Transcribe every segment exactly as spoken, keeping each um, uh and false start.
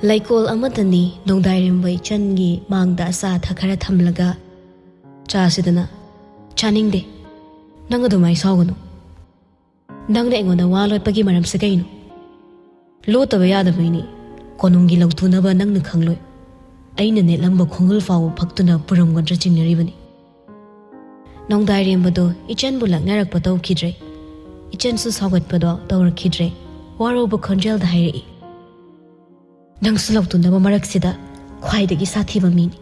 ꯂꯩꯀꯣꯜ ꯑꯃꯗꯅꯤ ꯅꯣꯡꯗꯥꯏꯔꯦꯝꯕ ꯏꯆꯟꯒꯤ ꯃꯥꯡꯗ ꯑꯆꯥ ꯑꯊꯛ ꯈꯔ ꯊꯝꯂꯒ, "ꯆꯥꯁꯤꯗꯅ?" "ꯆꯥꯅꯤꯡꯗꯦ꯫ ꯅꯪ ꯑꯗꯨꯃꯥꯏ ꯁꯥꯎꯒꯅꯨ꯫ ꯅꯪꯅ ꯑꯩꯉꯣꯟꯗ ꯋꯥ ꯂꯣꯠꯄꯒꯤ ꯃꯔꯝꯁꯦ ꯀꯩꯅꯣ?" "ꯂꯣꯠꯇꯕ ꯌꯥꯗꯕꯩꯅꯤ꯫ ꯀꯣꯅꯨꯡꯒꯤ ꯂꯧꯇꯨꯅꯕ ꯅꯪꯅ ꯈꯪꯂꯣꯏ꯫ ꯑꯩꯅ ꯅꯦꯠꯂꯝꯕ ꯈꯣꯡꯒꯨꯜ ꯐꯥꯎꯕ ꯐꯛꯇꯨꯅ ꯄꯨꯔꯝꯒꯗ꯭ꯔꯥ ꯆꯤꯡꯅꯔꯤꯕꯅꯤ꯫" ꯅꯣꯡꯗꯥꯏꯔꯦꯝꯕꯗꯣ ꯏꯆꯟꯕꯨ ꯂꯛꯅꯔꯛꯄ ꯇꯧꯈꯤꯗ꯭ꯔꯦ꯫ ꯏꯆꯟꯁꯨ ꯁꯥꯎꯒꯠꯄꯗꯣ ꯇꯧꯔꯛꯈꯤꯗ꯭ꯔꯦ꯫ ꯋꯥꯔꯧꯕ ꯈꯣꯟꯖꯦꯜꯗ ꯍꯥꯏꯔꯛꯏ, "ꯅꯪꯁꯨ ꯂꯧꯇꯨꯅꯕ ꯃꯔꯛꯁꯤꯗ ꯈ꯭ꯋꯥꯏꯗꯒꯤ ꯁꯥꯊꯤꯕ ꯃꯤꯅꯤ꯫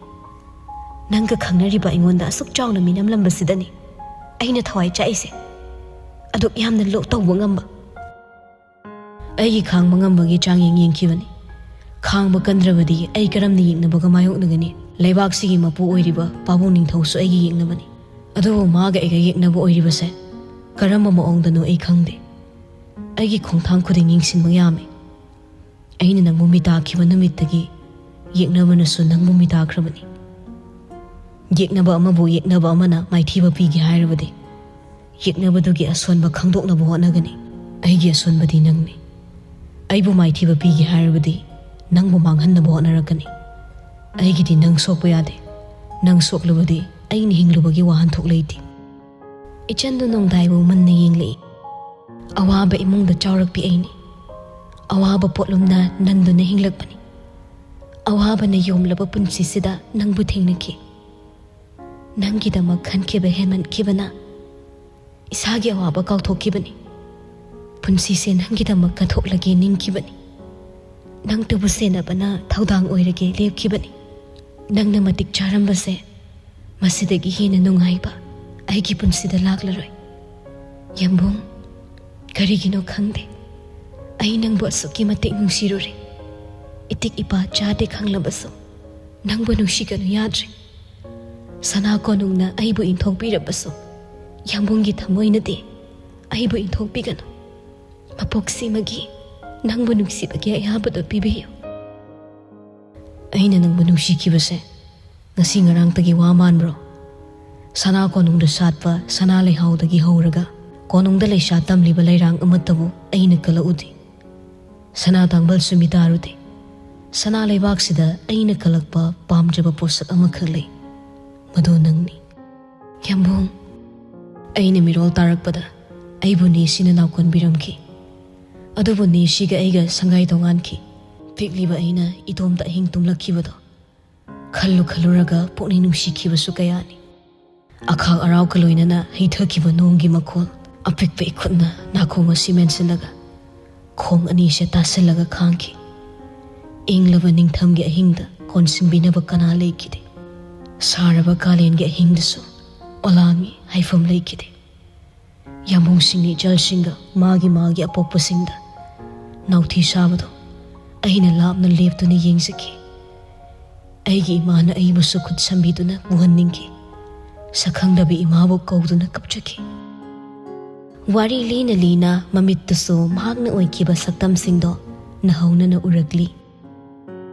ꯅꯪꯒ ꯈꯪꯅꯔꯤꯕ ꯑꯩꯉꯣꯟꯗ ꯑꯁꯨꯛ ꯆꯥꯎꯅ ꯃꯤꯅꯝꯂꯝꯕꯁꯤꯗꯅꯤ ꯑꯩꯅ ꯊꯋꯥꯏ ꯆꯥꯛꯏꯁꯦ꯫ ꯑꯗꯨꯛ ꯌꯥꯝꯅ ꯂꯣꯛ ꯇꯧꯕ ꯉꯝꯕ꯫" ꯑꯩꯒꯤ ꯈꯥꯡꯕ ꯉꯝꯕꯒꯤ ꯆꯥꯡꯌꯦꯡ ꯌꯦꯡꯈꯤꯕꯅꯤ꯫ ꯈꯥꯡꯕ ꯀꯟꯗ꯭ꯔꯕꯗꯤ ꯑꯩ ꯀꯔꯝꯅ ꯌꯦꯛꯅꯕꯒ ꯃꯥꯌꯣꯛꯅꯒꯅꯤ? ꯂꯩꯕꯥꯛꯁꯤꯒꯤ ꯃꯄꯨ ꯑꯣꯏꯔꯤꯕ ꯄꯥꯕꯨꯡ ꯅꯤꯡꯊꯧꯁꯨ ꯑꯩꯒꯤ ꯌꯦꯛꯅꯕꯅꯤ꯫ ꯑꯗꯨꯕꯨ ꯃꯥꯒ ꯑꯩꯒ ꯌꯦꯛꯅꯕ ꯑꯣꯏꯔꯤꯕꯁꯦ ꯀꯔꯝꯕ ꯃꯑꯣꯡꯗꯅꯣ ꯑꯩ ꯈꯪꯗꯦ꯫ ꯑꯩꯒꯤ ꯈꯣꯡꯊꯥꯡ ꯈꯨꯗꯤꯡ ꯌꯦꯡꯁꯤꯟꯕ ꯌꯥꯝꯃꯤ꯫ ꯑꯩꯅ ꯅꯪꯕꯨ ꯃꯤ ꯇꯥꯈꯤꯕ ꯅꯨꯃꯤꯠꯇꯒꯤ ꯌꯦꯛꯅꯕꯅꯁꯨ ꯅꯪꯕꯨ ꯃꯤ ꯇꯥꯈ꯭ꯔꯕꯅꯤ꯫ ꯌꯦꯛꯅꯕ ꯑꯃꯕꯨ ꯌꯦꯛꯅꯕ ꯑꯃꯅ ꯃꯥꯏꯊꯤꯕ ꯄꯤꯒꯦ ꯍꯥꯏꯔꯕꯗꯤ, ꯌꯦꯛꯅꯕꯗꯨꯒꯤ ꯑꯁꯣꯟꯕ ꯈꯪꯗꯣꯛꯅꯕ ꯍꯣꯠꯅꯒꯅꯤ꯫ ꯑꯩꯒꯤ ꯑꯁꯣꯟꯕꯗꯤ ꯅꯪꯅꯤ꯫ ꯑꯩꯕꯨ ꯃꯥꯏꯊꯤꯕ ꯄꯤꯒꯦ ꯍꯥꯏꯔꯕꯗꯤ, ꯅꯪꯕꯨ ꯃꯥꯡꯍꯟꯅꯕ ꯍꯣꯠꯅꯔꯛꯀꯅꯤ꯫ ꯑꯩꯒꯤꯗꯤ ꯅꯪ ꯁꯣꯛꯄ ꯌꯥꯗꯦ꯫ ꯅꯪ ꯁꯣꯛꯂꯕꯗꯤ ꯑꯩꯅ ꯍꯤꯡꯂꯨꯕꯒꯤ ꯋꯥꯍꯟꯊꯣꯛ ꯂꯩꯇꯦ꯫ ꯏꯆꯟꯗꯨ ꯅꯣꯡꯗꯥꯏꯕꯨ ꯃꯨꯟꯅ ꯌꯦꯡꯂꯛꯏ꯫ ꯑꯋꯥꯕ ꯏꯃꯨꯡꯗ ꯆꯥꯎꯔꯛꯄꯤ ꯑꯩꯅꯤ꯫ ꯑꯋꯥꯕ ꯄꯣꯠꯂꯨꯝꯅ ꯅꯟꯗꯨꯅ ꯍꯤꯡꯂꯛꯄꯅꯤ꯫ ꯑꯋꯥꯕꯅ ꯌꯣꯝꯂꯕ ꯄꯨꯟꯁꯤꯁꯤꯗ ꯅꯪꯕꯨ ꯊꯦꯡꯅꯈꯤ꯫ ꯅꯪꯒꯤꯗꯃꯛ ꯈꯟꯈꯤꯕ ꯍꯦꯟꯃꯟꯈꯤꯕꯅ ꯏꯁꯥꯒꯤ ꯑꯋꯥꯕ ꯀꯥꯎꯊꯣꯛꯈꯤꯕꯅꯤ꯫ ꯄꯨꯟꯁꯤꯁꯦ ꯅꯪꯒꯤꯗꯃꯛ ꯀꯠꯊꯣꯛꯂꯒꯦ ꯅꯤꯡꯈꯤꯕꯅꯤ꯫ ꯅꯪꯇꯕꯨ ꯁꯦꯟꯅꯕꯅ ꯊꯧꯗꯥꯡ ꯑꯣꯏꯔꯒꯦ ꯂꯦꯞꯈꯤꯕꯅꯤ꯫ ꯅꯪꯅ ꯃꯇꯤꯛ ꯆꯥꯔꯝꯕꯁꯦ ꯃꯁꯤꯗꯒꯤ ꯍꯦꯟꯅ ꯅꯨꯡꯉꯥꯏꯕ ꯑꯩꯒꯤ ꯄꯨꯟꯁꯤꯗ ꯂꯥꯛꯂꯔꯣꯏ꯫ ꯌꯥꯝꯕꯨꯡ, ꯀꯔꯤꯒꯤꯅꯣ ꯈꯪꯗꯦ, ꯑꯩ ꯅꯪꯕꯨ ꯑꯁꯨꯛꯀꯤ ꯃꯇꯤꯛ ꯅꯨꯡꯁꯤꯔꯨꯔꯦ꯫ ꯏꯇꯤꯛ ꯏꯄꯥ ꯆꯥꯗꯦ ꯈꯪꯂꯕꯁꯨ ꯅꯪꯕꯨ ꯅꯨꯡꯁꯤꯒꯅꯨ ꯌꯥꯗ꯭ꯔꯦ꯫ ꯁꯅꯥ ꯀꯣꯅꯨꯡꯅ ꯑꯩꯕꯨ ꯏꯟꯊꯣꯛꯄꯤꯔꯕꯁꯨ ꯌꯥꯝꯕꯨꯡꯒꯤ ꯊꯃꯣꯏꯅꯗꯤ ꯑꯩꯕꯨ ꯏꯟꯊꯣꯛꯄꯤꯒꯅꯨ꯫ ꯃꯄꯣꯛꯁꯤꯃꯒꯤ ꯅꯪꯕꯨ ꯅꯨꯡꯁꯤꯕꯒꯤ ꯑꯌꯥꯕꯗꯨ ꯄꯤꯕꯤꯌꯨ꯫ ꯑꯩꯅ ꯅꯪꯕꯨ ꯅꯨꯡꯁꯤꯈꯤꯕꯁꯦ ꯉꯁꯤ ꯉꯔꯥꯡꯇꯒꯤ ꯋꯥ ꯃꯥꯟꯕ꯭ꯔꯣ? ꯁꯅꯥ ꯀꯣꯅꯨꯡꯗ ꯁꯥꯠꯄ ꯁꯅꯥ ꯂꯩꯍꯥꯎꯗꯒꯤ ꯍꯧꯔꯒ ꯀꯣꯅꯨꯡꯗ ꯂꯩꯁꯥ ꯇꯝꯂꯤꯕ ꯂꯩꯔꯥꯡ ꯑꯃꯠꯇꯕꯨ ꯑꯩꯅ ꯀꯜꯂꯛꯎꯗꯦ꯫ ꯁꯅꯥ ꯇꯥꯡꯕꯜꯁꯨ ꯃꯤꯇꯥꯔꯨꯗꯦ꯫ ꯁꯅꯥ ꯂꯩꯕꯥꯛꯁꯤꯗ ꯑꯩꯅ ꯀꯜꯂꯛꯄ ꯄꯥꯝꯖꯕ ꯄꯣꯠꯁꯛ ꯑꯃꯈꯛ ꯂꯩ, ꯃꯗꯨ ꯅꯪꯅꯤ꯫ ꯌꯥꯝꯕꯨꯡ, ꯑꯩꯅ ꯃꯤꯔꯣꯜ ꯇꯥꯔꯛꯄꯗ ꯑꯩꯕꯨ ꯅꯦꯁꯤꯅ ꯅꯥꯎꯀꯣꯟꯕꯤꯔꯝꯈꯤ꯫ ꯑꯗꯨꯕꯨ ꯅꯦꯁꯤꯒ ꯑꯩꯒ ꯁꯪꯒꯥꯏ ꯇꯣꯉꯥꯟꯈꯤ꯫ ꯄꯤꯛꯂꯤꯕ ꯑꯩꯅ ꯏꯇꯣꯝꯇ ꯑꯍꯤꯡ ꯇꯨꯝꯂꯛꯈꯤꯕꯗꯣ ꯈꯜꯂꯨ ꯈꯜꯂꯨꯔꯒ ꯄꯨꯛꯅꯤꯡ ꯅꯨꯡꯁꯤꯈꯤꯕꯁꯨ ꯀꯌꯥꯅꯤ꯫ ꯑꯈꯥꯛ ꯑꯔꯥꯎꯒ ꯂꯣꯏꯅꯅ ꯍꯩꯊꯈꯤꯕ ꯅꯣꯡꯒꯤ ꯃꯈꯣꯜ, ꯑꯄꯤꯛꯄ ꯏꯈꯨꯠꯅ ꯅꯥꯀꯣꯡ ꯑꯁꯤ ꯃꯦꯟꯁꯤꯜꯂꯒ ꯈꯣꯡ ꯑꯅꯤꯁꯦ ꯇꯥꯁꯤꯜꯂꯒ ꯈꯥꯡꯈꯤ꯫ ꯏꯪꯂꯕ ꯅꯤꯡꯊꯝꯒꯤ ꯑꯍꯤꯡꯗ ꯀꯣꯟꯁꯤꯟꯕꯤꯅꯕ ꯀꯅꯥ ꯂꯩꯈꯤꯗꯦ? ꯁꯥꯔꯕ ꯀꯥꯂꯦꯟꯒꯤ ꯑꯍꯤꯡꯗꯁꯨ ꯑꯣꯂꯥꯡꯉꯤ ꯍꯥꯏꯐꯝ ꯂꯩꯈꯤꯗꯦ꯫ ꯌꯥꯝꯕꯨꯡꯁꯤꯡꯅ ꯏꯆꯜꯁꯤꯡꯒ ꯃꯥꯒꯤ ꯃꯥꯒꯤ ꯑꯄꯣꯛꯄꯁꯤꯡꯗ ꯅꯥꯎꯊꯤ ꯁꯥꯕꯗꯣ ꯑꯩꯅ ꯂꯥꯞꯅ ꯂꯦꯞꯇꯨꯅ ꯌꯦꯡꯖꯈꯤ꯫ ꯑꯩꯒꯤ ꯏꯃꯥꯅ ꯑꯩꯕꯨꯁꯨ ꯈꯨꯠ ꯁꯝꯕꯤꯗꯨꯅ ꯄꯨꯍꯟꯅꯤꯡꯈꯤ꯫ ꯁꯛꯈꯪꯗꯕ ꯏꯃꯥꯕꯨ ꯀꯧꯗꯨꯅ ꯀꯞꯆꯈꯤ꯫ ꯋꯥꯔꯤ ꯂꯤꯅ ꯂꯤꯅ ꯃꯃꯤꯠꯇꯁꯨ ꯃꯍꯥꯛꯅ ꯑꯣꯏꯈꯤꯕ ꯁꯛꯇꯝꯁꯤꯡꯗꯣ ꯅꯧꯍꯧꯅꯅ ꯎꯔꯛꯂꯤ꯫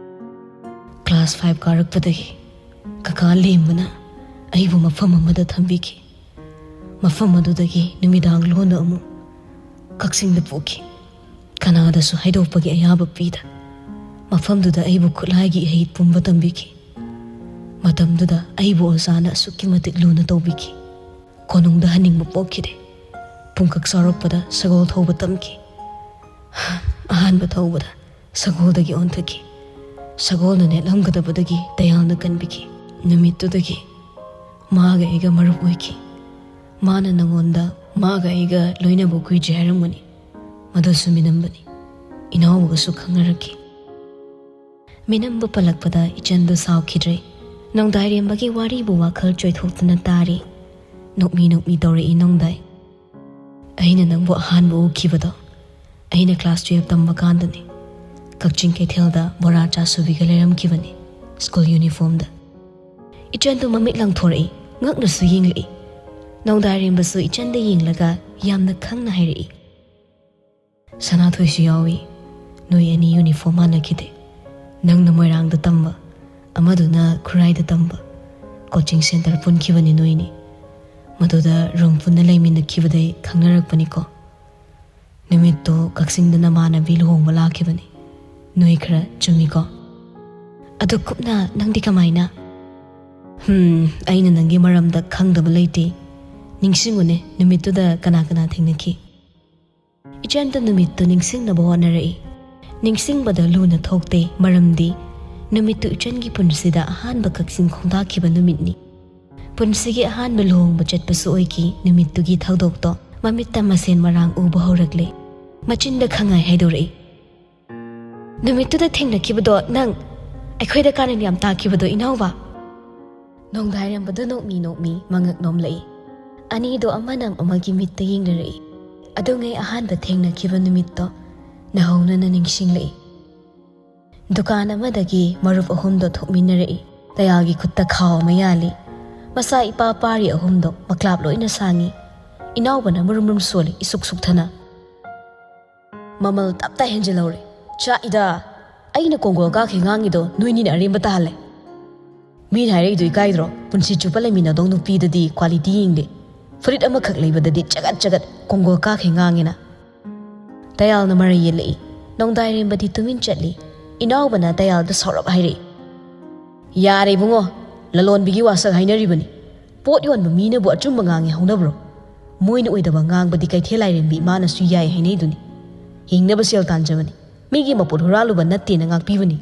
ꯀ꯭ꯂꯥꯁ ꯐꯥꯏꯚ ꯀꯥꯔꯛꯄꯗꯒꯤ ꯀꯀꯥ ꯂꯦꯝꯕꯅ ꯑꯩꯕꯨ ꯃꯐꯝ ꯑꯃꯗ ꯊꯝꯕꯤꯈꯤ꯫ ꯃꯐꯝ ꯑꯗꯨꯗꯒꯤ ꯅꯨꯃꯤꯗꯥꯡ ꯂꯣꯟꯅ ꯑꯃꯨꯛ ꯀꯛꯆꯤꯡꯗ ꯄꯨꯈꯤ꯫ ꯀꯅꯥꯗꯁꯨ ꯍꯥꯏꯗꯣꯛꯄꯒꯤ ꯑꯌꯥꯕ ꯄꯤꯗ ꯃꯐꯝꯗꯨꯗ ꯑꯩꯕꯨ ꯈꯨꯠꯂꯥꯏꯒꯤ ꯏꯍꯩ ꯄꯨꯝꯕ ꯇꯝꯕꯤꯈꯤ꯫ ꯃꯇꯝꯗꯨꯗ ꯑꯩꯕꯨ ꯑꯣꯖꯥꯅ ꯑꯁꯨꯛꯀꯤ ꯃꯇꯤꯛ ꯂꯨꯅ ꯇꯧꯕꯤꯈꯤ꯫ ꯀꯣꯅꯨꯡꯗ ꯍꯟꯅꯤꯡꯕ ꯄꯣꯛꯈꯤꯗꯦ꯫ ꯄꯨꯡꯀꯛ ꯆꯥꯎꯔꯛꯄꯗ ꯁꯒꯣꯜ ꯊꯧꯕ ꯇꯝꯈꯤ꯫ ꯑꯍꯥꯟꯕ ꯊꯧꯕꯗ ꯁꯒꯣꯜꯗꯒꯤ ꯑꯣꯟꯊꯈꯤ꯫ ꯁꯒꯣꯜꯅ ꯅꯦꯠꯂꯝꯒꯗꯕꯗꯒꯤ ꯇꯌꯥꯜꯅ ꯀꯟꯕꯤꯈꯤ꯫ ꯅꯨꯃꯤꯠꯇꯨꯗꯒꯤ ꯃꯥꯒ ꯑꯩꯒ ꯃꯔꯨꯞ ꯑꯣꯏꯈꯤ꯫ ꯃꯥꯅ ꯅꯉꯣꯟꯗ ꯃꯥꯒ ꯑꯩꯒ ꯂꯣꯏꯅꯕ ꯀꯨꯏꯗ꯭ꯔꯤ ꯍꯥꯏꯔꯝꯒꯅꯤ꯫ ꯃꯗꯨꯁꯨ ꯃꯤꯅꯝꯕꯅꯤ꯫ ꯏꯅꯥꯎꯕꯒꯁꯨ ꯈꯪꯅꯔꯛꯈꯤ꯫ ꯃꯤꯅꯝꯕ ꯄꯜꯂꯛꯄꯗ ꯏꯆꯟꯗꯨ ꯁꯥꯎꯈꯤꯗ꯭ꯔꯦ꯫ ꯅꯣꯡꯗꯥꯏꯔꯦꯝꯕꯒꯤ ꯋꯥꯔꯤꯕꯨ ꯋꯥꯈꯜ ꯆꯣꯏꯊꯣꯛꯇꯨꯅ ꯇꯥꯔꯤ꯫ ꯅꯣꯛꯃꯤ ꯅꯣꯛꯃꯤ ꯇꯧꯔꯛꯏ ꯅꯣꯡꯗꯥꯏ꯫ ꯑꯩꯅ ꯅꯪꯕꯨ ꯑꯍꯥꯟꯕ ꯎꯈꯤꯕꯗꯣ ꯑꯩꯅ ꯀ꯭ꯂꯥꯁ ꯇꯨꯌꯦꯜꯞ ꯇꯝꯕ ꯀꯥꯟꯗꯅꯤ꯫ ꯀꯛꯆꯤꯡ ꯀꯩꯊꯦꯜꯗ ꯕꯣꯔꯥ ꯆꯥꯁꯨꯕꯤꯒ ꯂꯩꯔꯝꯈꯤꯕꯅꯤ, ꯁ꯭ꯀꯨꯜ ꯌꯨꯅꯤꯐꯣꯔꯝꯗ꯫ ꯏꯆꯟꯗꯨ ꯃꯃꯤꯠ ꯂꯪꯊꯣꯔꯛꯏ, ꯉꯛꯅꯁꯨ ꯌꯦꯡꯂꯛꯏ꯫ ꯅꯣꯡꯗꯥꯏꯔꯦꯝꯕꯁꯨ ꯏꯆꯟꯗ ꯌꯦꯡꯂꯒ ꯌꯥꯝꯅ ꯈꯪꯅ ꯍꯥꯏꯔꯛꯏ꯫ ꯁꯅꯥꯊꯣꯏꯁꯨ ꯌꯥꯎꯏ꯫ ꯅꯣꯏ ꯑꯅꯤ ꯌꯨꯅꯤꯐꯣꯔꯝ ꯃꯥꯟꯅꯈꯤꯗꯦ꯫ ꯅꯪꯅ ꯃꯣꯏꯔꯥꯡꯗ ꯇꯝꯕ, ꯑꯃꯗꯨꯅ ꯈꯨꯔꯥꯏꯗ ꯇꯝꯕ꯫ ꯀꯣꯆꯤꯡ ꯁꯦꯟꯇꯔ ꯄꯨꯟꯈꯤꯕꯅꯤ ꯅꯣꯏꯅꯤ꯫ ꯃꯗꯨꯗ ꯔꯨꯝ ꯄꯨꯟꯅ ꯂꯩꯃꯤꯟꯅꯈꯤꯕꯗꯩ ꯈꯪꯅꯔꯛꯄꯅꯤꯀꯣ꯫ ꯅꯨꯃꯤꯠꯇꯣ ꯀꯛꯆꯤꯡꯗ ꯅꯃꯥꯟꯅꯕꯤ ꯂꯨꯍꯣꯡꯕ ꯂꯥꯛꯈꯤꯕꯅꯤ꯫ ꯅꯣꯏ ꯈꯔ ꯆꯨꯝꯃꯤꯀꯣ? ꯑꯗꯨ ꯀꯨꯞꯅ ꯅꯪꯗꯤ ꯀꯃꯥꯏꯅ? ꯍꯝ, ꯑꯩꯅ ꯅꯪꯒꯤ ꯃꯔꯝꯗ ꯈꯪꯗꯕ ꯂꯩꯇꯦ꯫ ꯅꯤꯡꯁꯤꯡꯉꯨꯅꯦ, ꯅꯨꯃꯤꯠꯇꯨꯗ ꯀꯅꯥ ꯀꯅꯥ ꯊꯦꯡꯅꯈꯤ? ꯏꯆꯟꯗ ꯅꯨꯃꯤꯠꯇꯨ ꯅꯤꯡꯁꯤꯡꯅꯕ ꯍꯣꯠꯅꯔꯛꯏ꯫ ꯅꯤꯡꯁꯤꯡꯕꯗ ꯂꯨꯅ ꯊꯣꯛꯇꯦ, ꯃꯔꯝꯗꯤ ꯅꯨꯃꯤꯠꯇꯨ ꯏꯆꯟꯒꯤ ꯄꯨꯟꯁꯤꯗ ꯑꯍꯥꯟꯕ ꯀꯛꯆꯤꯡ ꯈꯣꯡꯗꯥꯈꯤꯕ ꯅꯨꯃꯤꯠꯅꯤ꯫ ꯄꯨꯟꯁꯤꯒꯤ ꯑꯍꯥꯟꯕ ꯂꯨꯍꯣꯡꯕ ꯆꯠꯄꯁꯨ ꯑꯣꯏꯈꯤ꯫ ꯅꯨꯃꯤꯠꯇꯨꯒꯤ ꯊꯧꯗꯣꯛꯇꯣ ꯃꯃꯤꯠꯇ ꯃꯁꯦꯟ ꯃꯔꯥꯡ ꯎꯕ ꯍꯧꯔꯛꯂꯦ꯫ ꯃꯆꯤꯟꯗ ꯈꯪꯍꯥꯏ ꯍꯥꯏꯗꯣꯔꯛꯏ꯫ ꯅꯨꯃꯤꯠꯇꯨꯗ ꯊꯦꯡꯅꯈꯤꯕꯗꯣ ꯅꯪ ꯑꯩꯈꯣꯏꯗ ꯀꯥꯟꯅ ꯌꯥꯝ ꯇꯥꯈꯤꯕꯗꯣ, ꯏꯅꯥꯎꯕ꯫ ꯅꯣꯡꯗꯥꯏꯔꯦꯝꯕꯗꯣ ꯅꯣꯛꯃꯤ ꯅꯣꯛꯃꯤ ꯃꯉꯛ ꯅꯣꯝꯂꯛꯏ꯫ ꯑꯅꯤꯗꯣ ꯑꯃꯅ ꯑꯃꯒꯤ ꯃꯤꯠꯇ ꯌꯦꯡꯅꯔꯛꯏ꯫ ꯑꯗꯨꯉꯩ ꯑꯍꯥꯟꯕ ꯊꯦꯡꯅꯈꯤꯕ ꯅꯨꯃꯤꯠꯇꯣ ꯅꯧꯍꯧꯅꯅ ꯅꯤꯡꯁꯤꯡꯂꯛꯏ꯫ ꯗꯨꯀꯥꯟ ꯑꯃꯗꯒꯤ ꯃꯔꯨꯞ ꯑꯍꯨꯝꯗꯣ ꯊꯣꯛꯃꯤꯟꯅꯔꯛꯏ꯫ ꯇꯌꯥꯜꯒꯤ ꯈꯨꯠꯇ ꯈꯥꯎ ꯑꯃ ꯌꯥꯜꯂꯤ꯫ ꯃꯁꯥ ꯏꯄꯥ ꯄꯥꯔꯤ ꯑꯍꯨꯝꯗꯣ ꯃꯀ꯭ꯂꯥꯞ ꯂꯣꯏꯅ ꯁꯥꯡꯉꯤ꯫ ꯏꯅꯥꯎꯕꯅ ꯃꯨꯔꯨꯝ ꯃꯨꯔꯨꯝ ꯁꯣꯜꯂꯤ, ꯏꯁꯨꯛ ꯁꯨꯛꯊꯅ꯫ ꯃꯃꯜ ꯇꯞꯇꯥꯏ ꯍꯦꯟꯖꯤꯜꯍꯧꯔꯦ꯫ ꯆꯥꯛꯏꯗ꯫ ꯑꯩꯅ ꯀꯣꯡꯒꯣꯜ ꯀꯥꯈꯩ ꯉꯥꯡꯉꯤꯗꯣ ꯅꯣꯏꯅꯤꯅ ꯑꯔꯦꯝꯕ ꯇꯥꯍꯜꯂꯦ꯫ ꯃꯤꯅ ꯍꯥꯏꯔꯛꯏꯗꯣ ꯏꯀꯥꯏꯗ꯭ꯔꯣ? ꯄꯨꯟꯁꯤ ꯆꯨꯞꯄ ꯂꯩꯃꯤꯟꯅꯗꯧ ꯅꯨꯄꯤꯗꯗꯤ quality ꯌꯦꯡꯗꯦ꯫ ꯐꯨꯔꯤꯠ ꯑꯃꯈꯛ ꯂꯩꯕꯗꯗꯤ ꯆꯒꯠ ꯆꯒꯠ ꯀꯣꯡꯒꯣꯜ ꯀꯥꯈꯩ ꯉꯥꯡꯉꯦꯅ꯫ ꯇꯌꯥꯜꯅ ꯃꯔꯩ ꯌꯦꯜꯂꯛꯏ꯫ ꯅꯣꯡꯗꯥꯏꯔꯦꯝꯕꯗꯤ ꯇꯨꯃꯤꯟ ꯆꯠꯂꯤ꯫ ꯏꯅꯥꯎꯕꯅ ꯇꯌꯥꯜꯗ ꯁꯥꯎꯔꯞ ꯍꯥꯏꯔꯛꯏ꯫ ꯌꯥꯔꯦ ꯏꯕꯨꯡꯉꯣ, ꯂꯂꯣꯟꯕꯤꯒꯤ ꯋꯥꯁꯛ ꯍꯥꯏꯅꯔꯤꯕꯅꯤ꯫ ꯄꯣꯠ ꯌꯣꯟꯕ ꯃꯤꯅꯕꯨ ꯑꯆꯨꯝꯕ ꯉꯥꯡꯉꯦ ꯍꯧꯅꯕ꯭ꯔꯣ? ꯃꯣꯏꯅ ꯑꯣꯏꯗꯕ ꯉꯥꯡꯕꯗꯤ ꯀꯩꯊꯦꯜ ꯂꯥꯏꯔꯦꯝꯕꯤ ꯏꯃꯥꯅꯁꯨ ꯌꯥꯏ ꯍꯥꯏꯅꯩꯗꯨꯅꯤ꯫ ꯍꯤꯡꯅꯕ ꯁꯦꯜ ꯇꯥꯟꯖꯕꯅꯤ꯫ ꯃꯤꯒꯤ ꯃꯄꯣꯠ ꯍꯨꯔꯥꯜꯂꯨꯕ ꯅꯠꯇꯦꯅ ꯉꯥꯛꯄꯤꯕꯅꯤ꯫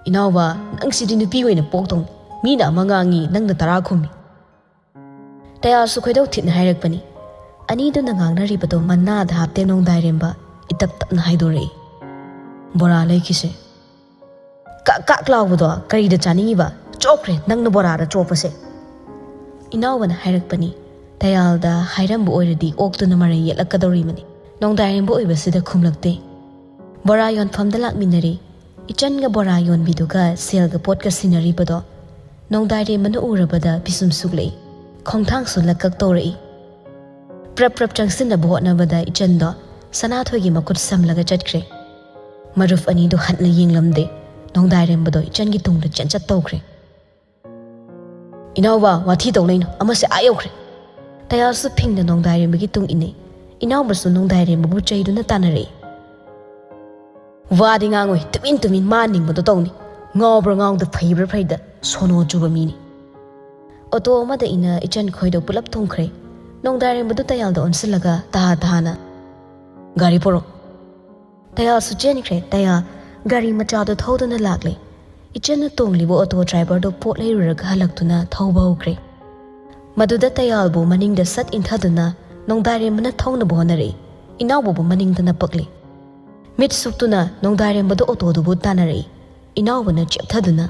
ꯏꯅꯥꯎꯕ, ꯅꯪꯁꯤꯗꯤ ꯅꯨꯄꯤ ꯑꯣꯏꯅ ꯄꯣꯛꯇꯧꯅꯤ꯫ ꯃꯤꯅ ꯑꯃ ꯉꯥꯡꯉꯤ, ꯅꯪꯅ ꯇꯔꯥ ꯈꯨꯝꯃꯤ꯫ ꯇꯌꯥꯜꯁꯨ ꯈꯣꯏꯗꯧ ꯊꯤꯠꯅ ꯍꯥꯏꯔꯛꯄꯅꯤ꯫ ꯑꯅꯤꯗꯨꯅ ꯉꯥꯡꯅꯔꯤꯕꯗꯣ ꯃꯅꯥꯗ ꯍꯥꯞꯇꯦ ꯅꯣꯡꯗꯥꯏꯔꯦꯝꯕ ꯏꯇꯞ ꯇꯞꯅ ꯍꯥꯏꯗꯣꯔꯛꯏ꯫ ꯕꯣꯔꯥ ꯂꯩꯈꯤꯁꯦ꯫ ꯀꯛ ꯀꯛ ꯂꯥꯎꯕꯗꯣ ꯀꯔꯤꯗ ꯆꯥꯅꯤꯡꯉꯤꯕ? ꯆꯣꯛꯈ꯭ꯔꯦ, ꯅꯪꯅ ꯕꯣꯔꯥꯗ ꯆꯣꯞꯄꯁꯦ꯫ ꯏꯅꯥꯎꯕꯅ ꯍꯥꯏꯔꯛꯄꯅꯤ꯫ ꯇꯌꯥꯜꯗ ꯍꯥꯏꯔꯝꯕ ꯑꯣꯏꯔꯗꯤ ꯑꯣꯛꯇꯨꯅ ꯃꯔꯩ ꯌꯦꯠꯂꯛꯀꯗꯧꯔꯤꯕꯅꯤ꯫ ꯅꯣꯡꯗꯥꯏꯔꯦꯝꯕ ꯑꯣꯏꯕꯁꯤꯗ ꯈꯨꯝꯂꯛꯇꯦ꯫ ꯕꯣꯔꯥ ꯌꯣꯟꯐꯝꯗ ꯂꯥꯛꯃꯤꯟꯅꯔꯦ꯫ ꯏꯆꯟꯒ ꯕꯣꯔꯥ ꯌꯣꯟꯕꯤꯗꯨꯒ ꯁꯦꯜꯒ ꯄꯣꯠꯀ ꯁꯤꯟꯅꯔꯤꯕꯗꯣ ꯅꯣꯡꯗꯥꯏꯔꯦꯝꯕꯅ ꯎꯔꯕꯗ ꯄꯤꯁꯨꯝ ꯁꯨꯛꯂꯛꯏ꯫ ꯈꯣꯡꯊꯥꯡꯁꯨ ꯂꯛꯀꯛ ꯇꯧꯔꯛꯏ꯫ ꯄ꯭ꯔꯞ ꯄ꯭ꯔꯞ ꯆꯪꯁꯤꯟꯅꯕ ꯍꯣꯠꯅꯕꯗ ꯏꯆꯟꯗꯣ ꯁꯅꯥꯊꯣꯏꯒꯤ ꯃꯈꯨꯠ ꯁꯝꯂꯒ ꯆꯠꯈ꯭ꯔꯦ꯫ ꯃꯔꯨꯞ ꯑꯅꯤꯗꯣ ꯍꯟꯅ ꯌꯦꯡꯂꯝꯗꯦ꯫ ꯅꯣꯡꯗꯥꯏꯔꯦꯝꯕꯗꯣ ꯏꯆꯟꯒꯤ ꯇꯨꯡꯗ ꯆꯦꯟꯆꯠ ꯇꯧꯈ꯭ꯔꯦ꯫ ꯏꯅꯥꯎꯕ, ꯋꯥꯊꯤ ꯇꯧ ꯂꯩꯅꯨ, ꯑꯃꯁꯦ ꯑꯥ ꯌꯧꯈ꯭ꯔꯦ꯫ ꯇꯌꯥꯜꯁꯨ ꯐꯤꯡꯅ ꯅꯣꯡꯗꯥꯏꯔꯦꯝꯕꯒꯤ ꯇꯨꯡ ꯏꯟꯅꯩ꯫ ꯏꯅꯥꯎꯕꯁꯨ ꯅꯣꯡꯗꯥꯏꯔꯦꯝꯕꯕꯨ ꯆꯩꯗꯨꯅ ꯇꯥꯟꯅꯔꯛꯏ꯫ ꯋꯥꯗꯤ ꯉꯥꯡꯉꯣꯏ, ꯇꯨꯃꯤꯟ ꯇꯨꯃꯤꯟ ꯃꯥ ꯅꯤꯡꯕꯗꯣ ꯇꯧꯅꯤ꯫ ꯉꯥꯎꯕ꯭ꯔꯥ ꯉꯥꯎꯗ, ꯐꯩꯕ꯭ꯔꯥ ꯐꯩꯗ, ꯁꯣꯅꯣ ꯆꯨꯕ ꯃꯤꯅꯤ꯫ ꯑꯣꯇꯣ ꯑꯃꯗ ꯏꯟꯅ ꯏꯆꯟ ꯈꯣꯏꯗꯣ ꯄꯨꯂꯞ ꯊꯨꯡꯈ꯭ꯔꯦ꯫ ꯅꯣꯡꯗꯥꯏꯔꯦꯝꯕꯗꯨ ꯇꯌꯥꯜꯗ ꯑꯣꯟꯁꯤꯜꯂꯒ ꯇꯍꯥ ꯇꯍꯥꯅ, "ꯒꯥꯔꯤ ꯄꯨꯔꯛꯑꯣ꯫" ꯇꯌꯥꯜꯁꯨ ꯆꯦꯟꯈ꯭ꯔꯦ꯫ ꯇꯌꯥꯜ ꯒꯥꯔꯤ ꯃꯆꯥꯗꯣ ꯊꯧꯗꯨꯅ ꯂꯥꯛꯂꯦ꯫ ꯏꯆꯟꯅ ꯇꯣꯡꯂꯤꯕ ꯑꯣꯇꯣ ꯗ꯭ꯔꯥꯏꯚꯔꯗꯣ ꯄꯣꯠ ꯂꯩꯔꯨꯔꯒ ꯍꯜꯂꯛꯇꯨꯅ ꯊꯧꯕ ꯍꯧꯈ꯭ꯔꯦ꯫ ꯃꯗꯨꯗ ꯇꯌꯥꯜꯕꯨ ꯃꯅꯤꯡꯗ ꯁꯠ ꯏꯟꯊꯗꯨꯅ ꯅꯣꯡꯗꯥꯏꯔꯦꯝꯕꯅ ꯊꯧꯅꯕ ꯍꯣꯠꯅꯔꯛꯏ꯫ ꯏꯅꯥꯎꯕꯕꯨ ꯃꯅꯤꯡꯗ ꯅꯞꯄꯛꯂꯤ꯫ ꯃꯤꯠ ꯁꯨꯛꯇꯨꯅ ꯅꯣꯡꯗꯥꯏꯔꯦꯝꯕꯗꯣ ꯑꯣꯇꯣꯗꯨꯕꯨ ꯇꯥꯟꯅꯔꯛꯏ꯫ ꯏꯅꯥꯎꯕꯅ ꯆꯦꯞꯊꯗꯨꯅ,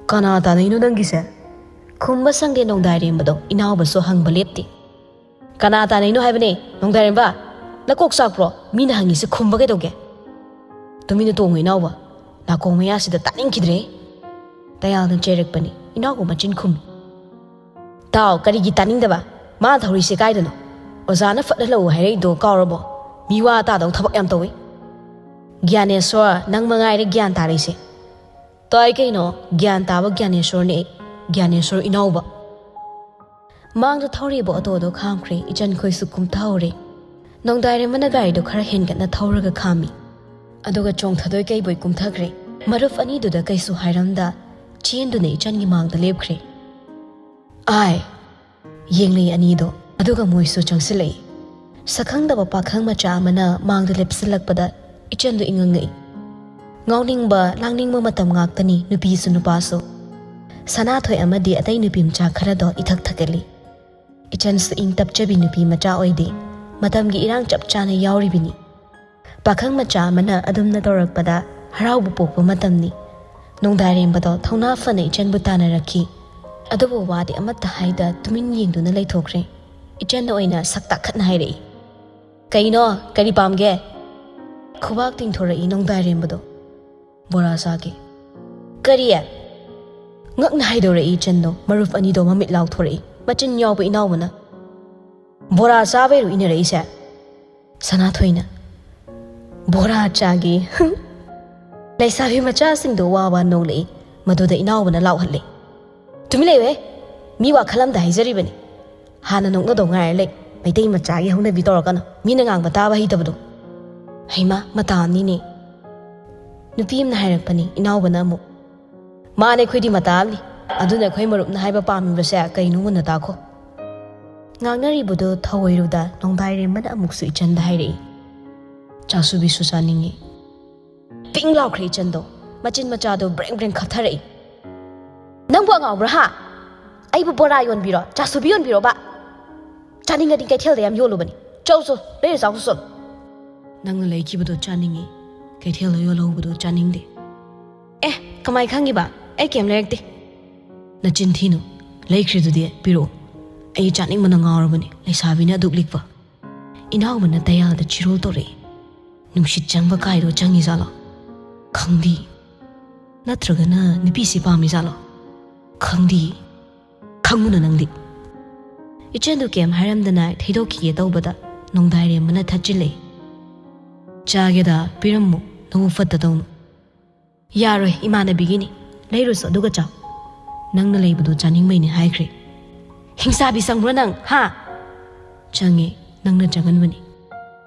"ꯀꯅꯥ ꯇꯥꯟꯅꯩꯅꯣ ꯅꯪꯒꯤꯁꯦ?" ꯈꯨꯝꯕ ꯁꯪꯗꯦ ꯅꯣꯡꯗꯥꯏꯔꯦꯝꯕꯗꯣ, ꯏꯅꯥꯎꯕꯁꯨ ꯍꯪꯕ ꯂꯦꯞꯇꯦ꯫ "ꯀꯅꯥ ꯇꯥꯟꯅꯩꯅꯣ ꯍꯥꯏꯕꯅꯦ, ꯅꯣꯡꯗꯥꯏꯔꯦꯝꯕ? ꯅꯀꯣꯛ ꯆꯥꯛꯄ꯭ꯔꯣ? ꯃꯤꯅ ꯍꯪꯉꯤꯁꯦ ꯈꯨꯝꯕ ꯀꯩꯗꯧꯒꯦ?" "ꯇꯨꯃꯤꯟꯅ ꯇꯣꯡꯉꯨ ꯏꯅꯥꯎꯕ, ꯅꯥꯀꯣꯡ ꯃꯌꯥꯁꯤꯗ ꯇꯥꯅꯤꯡꯈꯤꯗ꯭ꯔꯦ꯫" ꯇꯌꯥꯜꯅ ꯆꯩꯔꯛꯄꯅꯤ꯫ ꯏꯅꯥꯎꯕ ꯃꯆꯤꯟ ꯈꯨꯝꯃꯤ꯫ "ꯇꯥꯎ, ꯀꯔꯤꯒꯤ ꯇꯥꯅꯤꯡꯗꯕ? ꯃꯥ ꯊꯧꯔꯤꯁꯦ ꯀꯥꯏꯗꯅꯣ? ꯑꯣꯖꯥꯅ ꯐꯠ ꯍꯜꯂꯛꯎ ꯍꯥꯏꯔꯛꯏꯗꯣ ꯀꯥꯎꯔꯕꯣ? ꯃꯤ ꯋꯥ ꯇꯥꯗꯧ ꯊꯕꯛ ꯌꯥꯝ ꯇꯧꯏ꯫" "ꯒ꯭ꯌꯥꯅꯦꯁꯣꯔ, ꯅꯪ ꯃꯉꯥꯏꯔꯦ ꯒ꯭ꯌꯥꯟ ꯇꯥꯔꯤꯁꯦ꯫" "ꯇꯥꯏ ꯀꯩꯅꯣ, ꯒ꯭ꯌꯥꯟ ꯇꯥꯕ ꯒ꯭ꯌꯥꯅꯦꯁꯣꯔꯅꯦ ꯑꯩ, ꯒ꯭ꯌꯥꯅꯦꯁꯣꯔ ꯏꯅꯥꯎꯕ꯫" ꯃꯥꯡꯗ ꯊꯧꯔꯤꯕ ꯑꯣꯇꯣꯗꯣ ꯈꯥꯝꯈ꯭ꯔꯦ꯫ ꯏꯆꯟꯈꯣꯏꯁꯨ ꯀꯨꯝꯊꯍꯧꯔꯦ꯫ ꯅꯣꯡꯗꯥꯏꯔꯦꯝꯕꯅ ꯒꯥꯔꯤꯗꯣ ꯈꯔ ꯍꯦꯟꯒꯠꯅ ꯊꯧꯔꯒ ꯈꯥꯝꯃꯤ꯫ ꯑꯗꯨꯒ ꯆꯣꯡꯊꯗꯣꯏ ꯀꯩꯕꯣꯏ ꯀꯨꯝꯊꯈ꯭ꯔꯦ꯫ ꯃꯔꯨꯞ ꯑꯅꯤꯗꯨꯗ ꯀꯩꯁꯨ ꯍꯥꯏꯔꯝꯗ ꯆꯦꯟꯗꯨꯅ ꯏꯆꯟꯒꯤ ꯃꯥꯡꯗ ꯂꯦꯞꯈ꯭ꯔꯦ꯫ "ꯑꯥꯏ!" ꯌꯦꯡꯂꯛꯏ ꯑꯅꯤꯗꯣ, ꯑꯗꯨꯒ ꯃꯣꯏꯁꯨ ꯆꯪꯁꯤꯜꯂꯛꯏ꯫ ꯁꯛꯈꯪꯗꯕ ꯄꯥꯈꯪ ꯃꯆꯥ ꯑꯃꯅ ꯃꯥꯡꯗ ꯂꯦꯞꯁꯤꯜꯂꯛꯄꯗ ꯏꯆꯟꯗꯣ ꯏꯉꯛ ꯉꯛꯏ꯫ ꯉꯥꯎꯅꯤꯡꯕ, ꯂꯥꯡꯅꯤꯡꯕ ꯃꯇꯝ ꯉꯥꯛꯇꯅꯤ ꯅꯨꯄꯤꯁꯨ ꯅꯨꯄꯥꯁꯨ꯫ ꯁꯅꯥꯊꯣꯏ ꯑꯃꯗꯤ ꯑꯇꯩ ꯅꯨꯄꯤ ꯃꯆꯥ ꯈꯔꯗꯣ ꯏꯊꯛ ꯊꯛꯀꯠꯂꯤ꯫ ꯏꯆꯟꯁꯨ ꯏꯪ ꯇꯞꯆꯕꯤ ꯅꯨꯄꯤ ꯃꯆꯥ ꯑꯣꯏꯗꯦ꯫ ꯃꯇꯝꯒꯤ ꯏꯔꯥꯡ ꯆꯞ ꯆꯥꯅ ꯌꯥꯎꯔꯤꯕꯅꯤ꯫ ꯄꯥꯈꯪ ꯃꯆꯥ ꯑꯃꯅ ꯑꯗꯨꯝꯅ ꯇꯧꯔꯛꯄꯗ ꯍꯔꯥꯎꯕ ꯄꯣꯛꯄ ꯃꯇꯝꯅꯤ꯫ ꯅꯣꯡꯗꯥꯏꯔꯦꯝꯕꯗꯣ ꯊꯧꯅꯥ ꯐꯅ ꯏꯆꯟꯕꯨ ꯇꯥꯟꯅꯔꯛꯈꯤ꯫ ꯑꯗꯨꯕꯨ ꯋꯥꯗꯤ ꯑꯃꯠꯇ ꯍꯥꯏꯗ ꯇꯨꯃꯤꯟ ꯌꯦꯡꯗꯨꯅ ꯂꯩꯊꯣꯛꯈ꯭ꯔꯦ꯫ ꯏꯆꯟꯅ ꯑꯣꯏꯅ ꯁꯛ ꯇꯥꯈꯠꯅ ꯍꯥꯏꯔꯛꯏ, "ꯀꯩꯅꯣ? ꯀꯔꯤ ꯄꯥꯝꯒꯦ?" ꯈꯨꯕꯥꯛ ꯇꯤꯡꯊꯣꯔꯛꯏ ꯅꯣꯡꯗꯥꯏꯔꯦꯝꯕꯗꯣ꯫ "ꯕꯣꯔꯥ ꯆꯥꯒꯦ꯫" "ꯀꯔꯤ?" ꯉꯛꯅ ꯍꯥꯏꯗꯣꯔꯛꯏ ꯏꯆꯟꯗꯣ꯫ ꯃꯔꯨꯞ ꯑꯅꯤꯗꯣ ꯃꯃꯤꯠ ꯂꯥꯎꯊꯣꯔꯛꯏ꯫ ꯃꯆꯤꯟ ꯌꯥꯎꯕ ꯏꯅꯥꯎꯕꯅ, "ꯕꯣꯔꯥ ꯆꯥꯕꯩꯔꯣ ꯏꯟꯅꯔꯛꯏꯁꯦ?" ꯁꯅꯥꯊꯣꯏꯅ, "ꯕꯣꯔꯥ ꯆꯥꯒꯦ꯫" ꯂꯩꯁꯥꯕꯤ ꯃꯆꯥꯁꯤꯡꯗꯣ ꯋꯥ ꯋꯥ ꯅꯣꯛꯂꯛꯏ꯫ ꯃꯗꯨꯗ ꯏꯅꯥꯎꯕꯅ ꯂꯥꯎꯍꯜꯂꯦ, "ꯇꯨꯃꯤꯟ ꯂꯩꯌꯨꯍꯦ, ꯃꯤ ꯋꯥꯈꯜ ꯑꯝꯗ ꯍꯥꯏꯖꯔꯤꯕꯅꯤ꯫ ꯍꯥꯟꯅ ꯅꯣꯛꯅꯗꯧ ꯉꯥꯏꯔ ꯂꯩ꯫ ꯃꯩꯇꯩ ꯃꯆꯥꯒꯤ ꯍꯧꯅꯕꯤ ꯇꯧꯔꯛꯀꯅꯨ, ꯃꯤꯅ ꯉꯥꯡꯕ ꯇꯥꯕ ꯍꯩꯇꯕꯗꯣ꯫" "ꯍꯩꯃꯥ, ꯃꯇꯥꯅꯤꯅꯦ꯫ ꯅꯨꯄꯤ ꯑꯃꯅ ꯍꯥꯏꯔꯛꯄꯅꯤ, ꯏꯅꯥꯎꯕꯅ ꯑꯃꯨꯛ꯫ "ꯃꯥꯅꯦ, ꯑꯩꯈꯣꯏꯗꯤ ꯃꯇꯥ ꯑꯃꯅꯤ꯫ ꯑꯗꯨꯅ ꯑꯩꯈꯣꯏ ꯃꯔꯨꯞꯅ ꯍꯥꯏꯕ ꯄꯥꯝꯃꯤꯕꯁꯦ ꯀꯩꯅꯣ ꯃꯨꯟꯅ ꯇꯥꯈꯣ꯫" ꯉꯥꯡꯅꯔꯤꯕꯗꯨ ꯊꯧꯑꯣꯏꯔꯨꯗ ꯅꯣꯡꯗꯥꯏꯔꯦꯝꯕꯅ ꯑꯃꯨꯛꯁꯨ ꯏꯆꯟꯗ ꯍꯥꯏꯔꯛꯏ, "ꯆꯥꯁꯨꯕꯤꯁꯨ ꯆꯥꯅꯤꯡꯉꯤ꯫" ꯄꯤꯡ ꯂꯥꯎꯈ꯭ꯔꯦ ꯏꯆꯟꯗꯣ, ꯃꯆꯤꯟ ꯃꯆꯥꯗꯣ ꯕ꯭ꯔꯦꯡ ꯕ꯭ꯔꯦꯡ ꯈꯞꯊꯔꯛꯏ꯫ "ꯅꯪꯕꯨ ꯑꯉꯥꯎꯕ꯭ꯔꯥ ꯍꯥ? ꯑꯩꯕꯨ ꯕꯣꯔꯥ ꯌꯣꯟꯕꯤꯔꯣ, ꯆꯥꯁꯨꯕꯤ ꯌꯣꯟꯕꯤꯔꯣꯕ? ꯆꯥꯅꯤꯡꯉꯗꯤ ꯀꯩꯊꯦꯜꯗ ꯌꯥꯝ ꯌꯣꯜꯂꯨꯕꯅꯤ, ꯆꯧꯁꯨ ꯂꯩꯔ ꯆꯥꯎꯁꯨ ꯆꯠꯂꯨ꯫" "ꯅꯪꯅ ꯂꯩꯈꯤꯕꯗꯣ ꯆꯥꯅꯤꯡꯉꯤ, ꯀꯩꯊꯦꯜꯗ ꯌꯣꯜꯍꯧꯕꯗꯣ ꯆꯥꯅꯤꯡꯗꯦ꯫" "ꯑꯦ, ꯀꯃꯥꯏ ꯈꯪꯉꯤꯕ? ꯑꯩ ꯀꯩꯝ ꯂꯩꯔꯛꯇꯦ꯫" "ꯅꯆꯤꯟ ꯊꯤꯅꯨ, ꯂꯩꯈ꯭ꯔꯤꯗꯨꯗꯤ ꯄꯤꯔꯛꯑꯣ꯫ ꯑꯩ ꯆꯥꯅꯤꯡꯕꯅ ꯉꯥꯎꯔꯕꯅꯤ, ꯂꯩꯁꯥꯕꯤꯅ ꯑꯗꯨꯛ ꯂꯤꯛꯄ꯫ ꯏꯅꯥꯎꯕꯅ ꯇꯌꯥꯜꯗ ꯆꯤꯔꯣꯜ ꯇꯧꯔꯛꯏ꯫ ꯅꯨꯡꯁꯤꯠ ꯆꯪꯕ ꯀꯥꯏꯗꯣ ꯆꯪꯉꯤꯖꯥꯠꯂꯣ? ꯈꯪꯗꯦ꯫ ꯅꯠꯇ꯭ꯔꯒꯅ ꯅꯨꯄꯤꯁꯤ ꯄꯥꯝꯃꯤꯖꯥꯠꯂꯣ? ꯈꯪꯗꯦ꯫ ꯈꯪꯉꯨꯅ ꯅꯪꯗꯤ꯫" ꯏꯆꯟꯗꯨ ꯀꯩꯝ ꯍꯥꯏꯔꯝꯗꯅ ꯊꯩꯗꯣꯛꯈꯤꯒꯦ ꯇꯧꯕꯗ ꯅꯣꯡꯗꯥꯏꯔꯦꯝꯕꯅ ꯊꯠꯆꯤꯜꯂꯛꯏ꯫ "ꯆꯥꯒꯦꯗ ꯄꯤꯔꯝꯃꯨ, ꯅꯕꯨꯛ ꯐꯠꯇꯗꯧꯅ꯫" "ꯌꯥꯔꯣꯏ, ꯏꯃꯥꯟꯅꯕꯤꯒꯤꯅꯤ, ꯂꯩꯔꯨꯁꯣ ꯑꯗꯨꯒ ꯆꯥꯎ꯫ ꯅꯪꯅ ꯂꯩꯕꯗꯣ ꯆꯥꯅꯤꯡꯕꯩꯅꯤ ꯍꯥꯏꯈ꯭ꯔꯦ꯫" "ꯍꯤꯡꯁꯥꯕꯤ ꯆꯪꯕ꯭ꯔꯣ ꯅꯪ, ꯍꯥ?" "ꯆꯪꯉꯦ, ꯅꯪꯅ ꯆꯪꯍꯟꯕꯅꯤ꯫"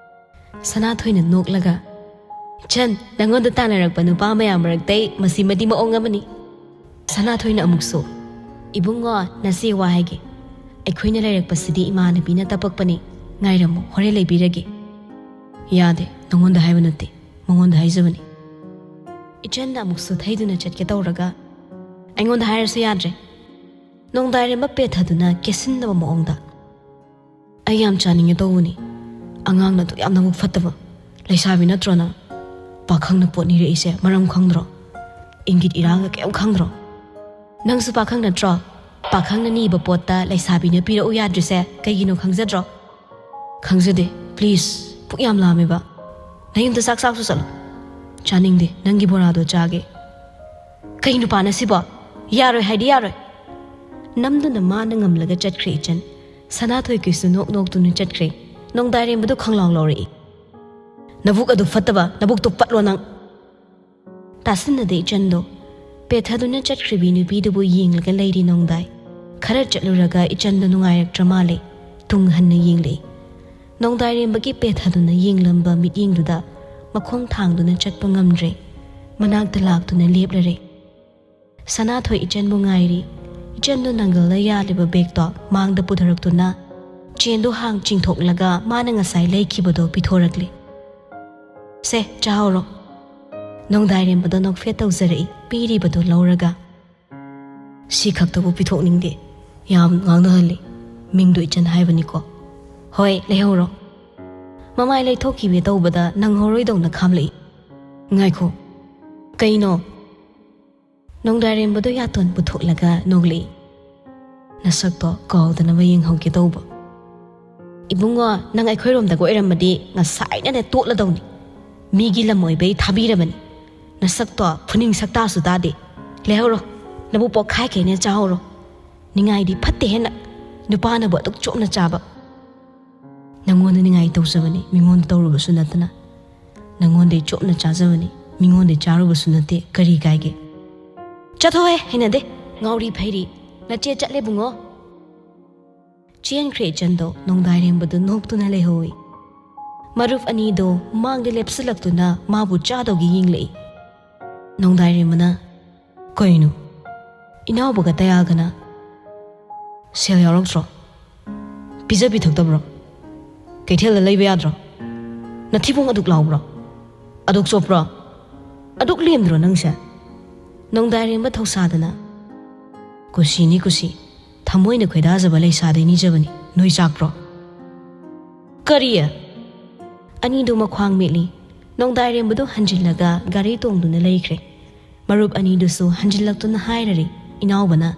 ꯁꯅꯥꯊꯣꯏꯅ ꯅꯣꯛꯂꯒ, "ꯏꯆꯟ, ꯅꯪꯉꯣꯟꯗ ꯇꯥꯟꯅꯔꯛꯄ ꯅꯨꯄꯥ ꯃꯌꯥꯝ ꯃꯔꯛꯇꯩ ꯃꯁꯤꯃꯗꯤ ꯃꯑꯣꯡ ꯑꯃꯅꯤ꯫" ꯁꯅꯥꯊꯣꯏꯅ ꯑꯃꯨꯛꯁꯨ, "ꯏꯕꯨꯡꯉꯣ, ꯅꯆꯦ ꯋꯥ ꯍꯥꯏꯒꯦ꯫ ꯑꯩꯈꯣꯏꯅ ꯂꯩꯔꯛꯄꯁꯤꯗꯤ ꯏꯃꯥꯟꯅꯕꯤꯅ ꯇꯞꯄꯛꯄꯅꯤ꯫ ꯉꯥꯏꯔꯝꯃꯨ, ꯍꯣꯔꯦꯟ ꯂꯩꯕꯤꯔꯒꯦ꯫" "ꯌꯥꯗꯦ, ꯅꯉꯣꯟꯗ ꯍꯥꯏꯕ ꯅꯠꯇꯦ, ꯃꯉꯣꯟꯗ ꯍꯥꯏꯖꯕꯅꯤ꯫" ꯏꯆꯟꯅ ꯑꯃꯨꯛꯁꯨ ꯊꯩꯗꯨꯅ ꯆꯠꯀꯦ ꯇꯧꯔꯒ, "ꯑꯩꯉꯣꯟꯗ ꯍꯥꯏꯔꯁꯨ ꯌꯥꯗ꯭ꯔꯦ꯫" ꯅꯣꯡꯗꯥꯏꯔꯦꯝꯕ ꯄꯦꯊꯗꯨꯅ ꯀꯦꯁꯤꯟꯅꯕ ꯃꯑꯣꯡꯗ, "ꯑꯩ ꯌꯥꯝ ꯆꯥꯅꯤꯡꯉꯦ ꯇꯧꯕꯅꯤ꯫ ꯑꯉꯥꯡꯅ ꯑꯗꯨꯛ ꯌꯥꯝꯅ ꯃꯕꯨꯛ ꯐꯠꯇꯕ꯫ ꯂꯩꯁꯥꯕꯤ ꯅꯠꯇ꯭ꯔꯣ ꯅꯪ? ꯄꯥꯈꯪꯅ ꯄꯣꯠ ꯅꯤꯔꯛꯏꯁꯦ ꯃꯔꯝ ꯈꯪꯗ꯭ꯔꯣ? ꯏꯪꯒꯤꯠ ꯏꯔꯥꯡꯒ ꯀꯩꯝ ꯈꯪꯗ꯭ꯔꯣ? ꯅꯪꯁꯨ ꯄꯥꯈꯪ ꯅꯠꯇ꯭ꯔꯣ? ꯄꯥꯈꯪꯅ ꯅꯤꯕ ꯄꯣꯠꯇ ꯂꯩꯁꯥꯕꯤꯅ ꯄꯤꯔꯛꯎ ꯌꯥꯗ꯭ꯔꯤꯁꯦ ꯀꯩꯒꯤꯅꯣ ꯈꯪꯖꯗ꯭ꯔꯣ?" "ꯈꯪꯖꯗꯦ꯫ ꯄ꯭ꯂꯤꯖ, ꯄꯨꯛ ꯌꯥꯝ ꯂꯥꯝꯃꯦꯕ꯫ ꯅꯌꯨꯝꯗ ꯆꯥꯛ ꯆꯥꯛꯁꯨ ꯆꯠꯂꯣ꯫" "ꯆꯥꯅꯤꯡꯗꯦ, ꯅꯪꯒꯤ ꯕꯣꯔꯥꯗꯣ ꯆꯥꯒꯦ꯫" "ꯀꯩ ꯅꯨꯄꯥꯅ ꯁꯤꯕꯣ? ꯌꯥꯔꯣꯏ ꯍꯥꯏꯗꯤ ꯌꯥꯔꯣꯏ꯫" ꯅꯝꯗꯨꯅ ꯃꯥꯅ ꯉꯝꯂꯒ ꯆꯠꯈ꯭ꯔꯦ ꯏꯆꯟ꯫ ꯁꯅꯥꯊꯣꯏ ꯀꯩꯁꯨ ꯅꯣꯛ ꯅꯣꯛꯇꯨꯅ ꯆꯠꯈ꯭ꯔꯦ꯫ ꯅꯣꯡꯗꯥꯏꯔꯦꯝꯕꯗꯨ ꯈꯪꯂꯥꯎ ꯂꯥꯎꯔꯛꯏ꯫ "ꯅꯕꯨꯛ ꯑꯗꯨ ꯐꯠꯇꯕ, ꯅꯕꯨꯛꯇꯨ ꯄꯠꯂꯣ ꯅꯪ!" ꯇꯥꯁꯤꯟꯅꯗꯦ ꯏꯆꯟꯗꯣ꯫ ꯄꯦꯊꯗꯨꯅ ꯆꯠꯈ꯭ꯔꯤꯕꯤ ꯅꯨꯄꯤꯗꯨꯕꯨ ꯌꯦꯡꯂꯒ ꯂꯩꯔꯤ ꯅꯣꯡꯗꯥꯏ꯫ ꯈꯔ ꯆꯠꯂꯨꯔꯒ ꯏꯆꯟꯗꯣ ꯅꯨꯡꯉꯥꯏꯔꯛꯇ꯭ꯔ ꯃꯥꯜꯂꯦ꯫ ꯇꯨꯡ ꯍꯟꯅ ꯌꯦꯡꯂꯛꯏ꯫ ꯅꯣꯡꯗꯥꯏꯔꯦꯝꯕꯒꯤ ꯄꯦꯊꯗꯨꯅ ꯌꯦꯡꯂꯝꯕ ꯃꯤꯠꯌꯦꯡꯗꯨꯗ ꯃꯈꯣꯡ ꯊꯥꯡꯗꯨꯅ ꯆꯠꯄ ꯉꯝꯗ꯭ꯔꯦ꯫ ꯃꯅꯥꯛꯇ ꯂꯥꯛꯇꯨꯅ ꯂꯦꯞꯂꯔꯦ꯫ ꯁꯅꯥꯊꯣꯏ ꯏꯆꯟꯕꯨ ꯉꯥꯏꯔꯤ꯫ ꯏꯆꯟꯗꯨ ꯅꯪꯒꯜꯗ ꯌꯥꯜꯂꯤꯕ ꯕꯦꯒꯇꯣ ꯃꯥꯡꯗ ꯄꯨꯊꯔꯛꯇꯨꯅ ꯆꯦꯟꯗꯨ ꯍꯥꯡ ꯆꯤꯡꯊꯣꯛꯂꯒ ꯃꯥꯅ ꯉꯁꯥꯏ ꯂꯩꯈꯤꯕꯗꯣ ꯄꯤꯊꯣꯔꯛꯂꯦ꯫ "ꯁꯦ, ꯆꯥꯍꯧꯔꯣ꯫" ꯅꯣꯡꯗꯥꯏꯔꯦꯝꯕꯗꯣ ꯅꯣꯛꯐꯦꯠ ꯇꯧꯖꯔꯛꯏ, ꯄꯤꯔꯤꯕꯗꯨ ꯂꯧꯔꯒ꯫ "ꯁꯤ ꯈꯛꯇꯕꯨ ꯄꯤꯊꯣꯛꯅꯤꯡꯗꯦ꯫ ꯌꯥꯝ ꯉꯥꯡꯅꯍꯜꯂꯤ꯫ ꯃꯤꯡꯗꯣ ꯏꯆꯟ ꯍꯥꯏꯕꯅꯤꯀꯣ꯫" "ꯍꯣꯏ, ꯂꯩꯍꯧꯔꯣ꯫" ꯃꯃꯥꯏ ꯂꯩꯊꯣꯛꯈꯤꯕ ꯇꯧꯕꯗ ꯅꯪꯍꯧꯔꯣꯏꯗꯧꯅ ꯈꯥꯝꯂꯛꯏ꯫ "ꯉꯥꯏꯈꯣ, ꯀꯩꯅꯣ?" ꯅꯣꯡꯗꯥꯏꯔꯦꯝꯕꯗꯣ ꯌꯥꯇꯣꯟ ꯄꯨꯊꯣꯛꯂꯒ ꯅꯣꯛꯂꯛꯏ꯫ "ꯅꯁꯛꯇꯣ ꯀꯥꯎꯗꯅꯕ ꯌꯦꯡꯍꯧꯒꯦ ꯇꯧꯕ꯫" "ꯏꯕꯨꯡꯉꯣ, ꯅꯪ ꯑꯩꯈꯣꯏꯔꯣꯝꯗꯒ ꯑꯣꯏꯔꯝꯃꯗꯤ ꯉꯁꯥꯏꯅꯅꯦ ꯇꯣꯠꯂꯗꯧꯅꯤ꯫ ꯃꯤꯒꯤ ꯂꯝ ꯑꯣꯏꯕꯩ ꯊꯥꯕꯤꯔꯕꯅꯤ꯫ ꯅꯁꯛꯇꯣ ꯐꯨꯅꯤꯡ ꯁꯛꯇꯥꯁꯨ ꯇꯥꯗꯦ꯫ ꯂꯩꯍꯧꯔꯣ, ꯅꯕꯨ ꯄꯣꯛꯈꯥꯏ ꯈꯩꯅꯦ ꯆꯥꯍꯧꯔꯣ꯫ ꯅꯤꯡꯉꯥꯏꯗꯤ ꯐꯠꯇꯦ ꯍꯦꯟꯅ꯫ ꯅꯨꯄꯥꯅꯕꯨ ꯑꯗꯨꯛ ꯆꯣꯞꯅ ꯆꯥꯕ꯫ ꯅꯪꯉꯣꯟꯗ ꯅꯤꯡꯉꯥꯏ ꯇꯧꯖꯕꯅꯤ, ꯃꯤꯉꯣꯟꯗ ꯇꯧꯔꯨꯕꯁꯨ ꯅꯠꯇꯅ꯫ ꯅꯪꯉꯣꯟꯗꯩ ꯆꯣꯞꯅ ꯆꯥꯖꯕꯅꯤ, ꯃꯤꯉꯣꯟꯗꯩ ꯆꯥꯔꯨꯕꯁꯨ ꯅꯠꯇꯦ, ꯀꯔꯤ ꯀꯥꯏꯒꯦ?" "ꯆꯠꯊꯣꯛꯍꯦ, ꯍꯩꯅꯗꯦ, ꯉꯥꯎꯔꯤ ꯐꯩꯔꯤ꯫ ꯅꯆꯦ ꯆꯠꯂꯦ ꯕꯨꯡꯉꯣ꯫" ꯆꯦꯟꯈ꯭ꯔꯦ ꯏꯆꯟꯗꯣ꯫ ꯅꯣꯡꯗꯥꯏꯔꯦꯝꯕꯗꯨ ꯅꯣꯛꯇꯨꯅ ꯂꯩꯍꯧꯏ꯫ ꯃꯔꯨꯞ ꯑꯅꯤꯗꯣ ꯃꯥꯡꯗ ꯂꯦꯞꯁꯤꯜꯂꯛꯇꯨꯅ ꯃꯥꯕꯨ ꯆꯥꯗꯧꯒꯤ ꯌꯦꯡꯂꯛꯏ꯫ ꯅꯣꯡꯗꯥꯏꯔꯦꯝꯕꯅ, "ꯀꯩꯅꯣ? ꯏꯅꯥꯎꯕꯒ ꯇꯌꯥꯜꯒꯅ ꯁꯦꯜ ꯌꯥꯎꯔꯛꯇ꯭ꯔꯣ? ꯄꯤꯖ ꯄꯤꯊꯛꯇꯕ꯭ꯔꯣ? ꯀꯩꯊꯦꯜꯗ ꯂꯩꯕ ꯌꯥꯗ꯭ꯔꯣ? ꯅꯊꯤꯕꯣꯡ ꯑꯗꯨꯛ ꯂꯥꯎꯕ꯭ꯔꯣ? ꯑꯗꯨꯛ ꯆꯣꯞꯄ꯭ꯔꯣ? ꯑꯗꯨꯛ ꯂꯦꯝꯗ꯭ꯔꯣ ꯅꯪꯁꯦ?" ꯅꯣꯡꯗꯥꯏꯔꯦꯝꯕ ꯊꯧꯁꯥꯗꯅ, "ꯀꯨꯁꯤꯅꯤ ꯀꯨꯁꯤ, ꯊꯃꯣꯏꯅ ꯈꯣꯏꯗꯥꯖꯕ ꯂꯩꯁꯥꯗꯩ ꯅꯤꯖꯕꯅꯤ, ꯅꯣꯏ ꯆꯥꯛꯄ꯭ꯔꯣ?" "ꯀꯔꯤ?" ꯑꯅꯤꯗꯨ ꯃꯈ꯭ꯋꯥꯡ ꯃꯦꯠꯂꯤ꯫ ꯅꯣꯡꯗꯥꯏꯔꯦꯝꯕꯗꯨ ꯍꯟꯖꯤꯜꯂꯒ ꯒꯥꯔꯤ ꯇꯣꯡꯗꯨꯅ ꯂꯩꯈ꯭ꯔꯦ꯫ ꯃꯔꯨꯞ ꯑꯅꯤꯗꯨꯁꯨ ꯍꯟꯖꯤꯜꯂꯛꯇꯨꯅ ꯍꯥꯏꯔꯔꯤ꯫ ꯏꯅꯥꯎꯕꯅ,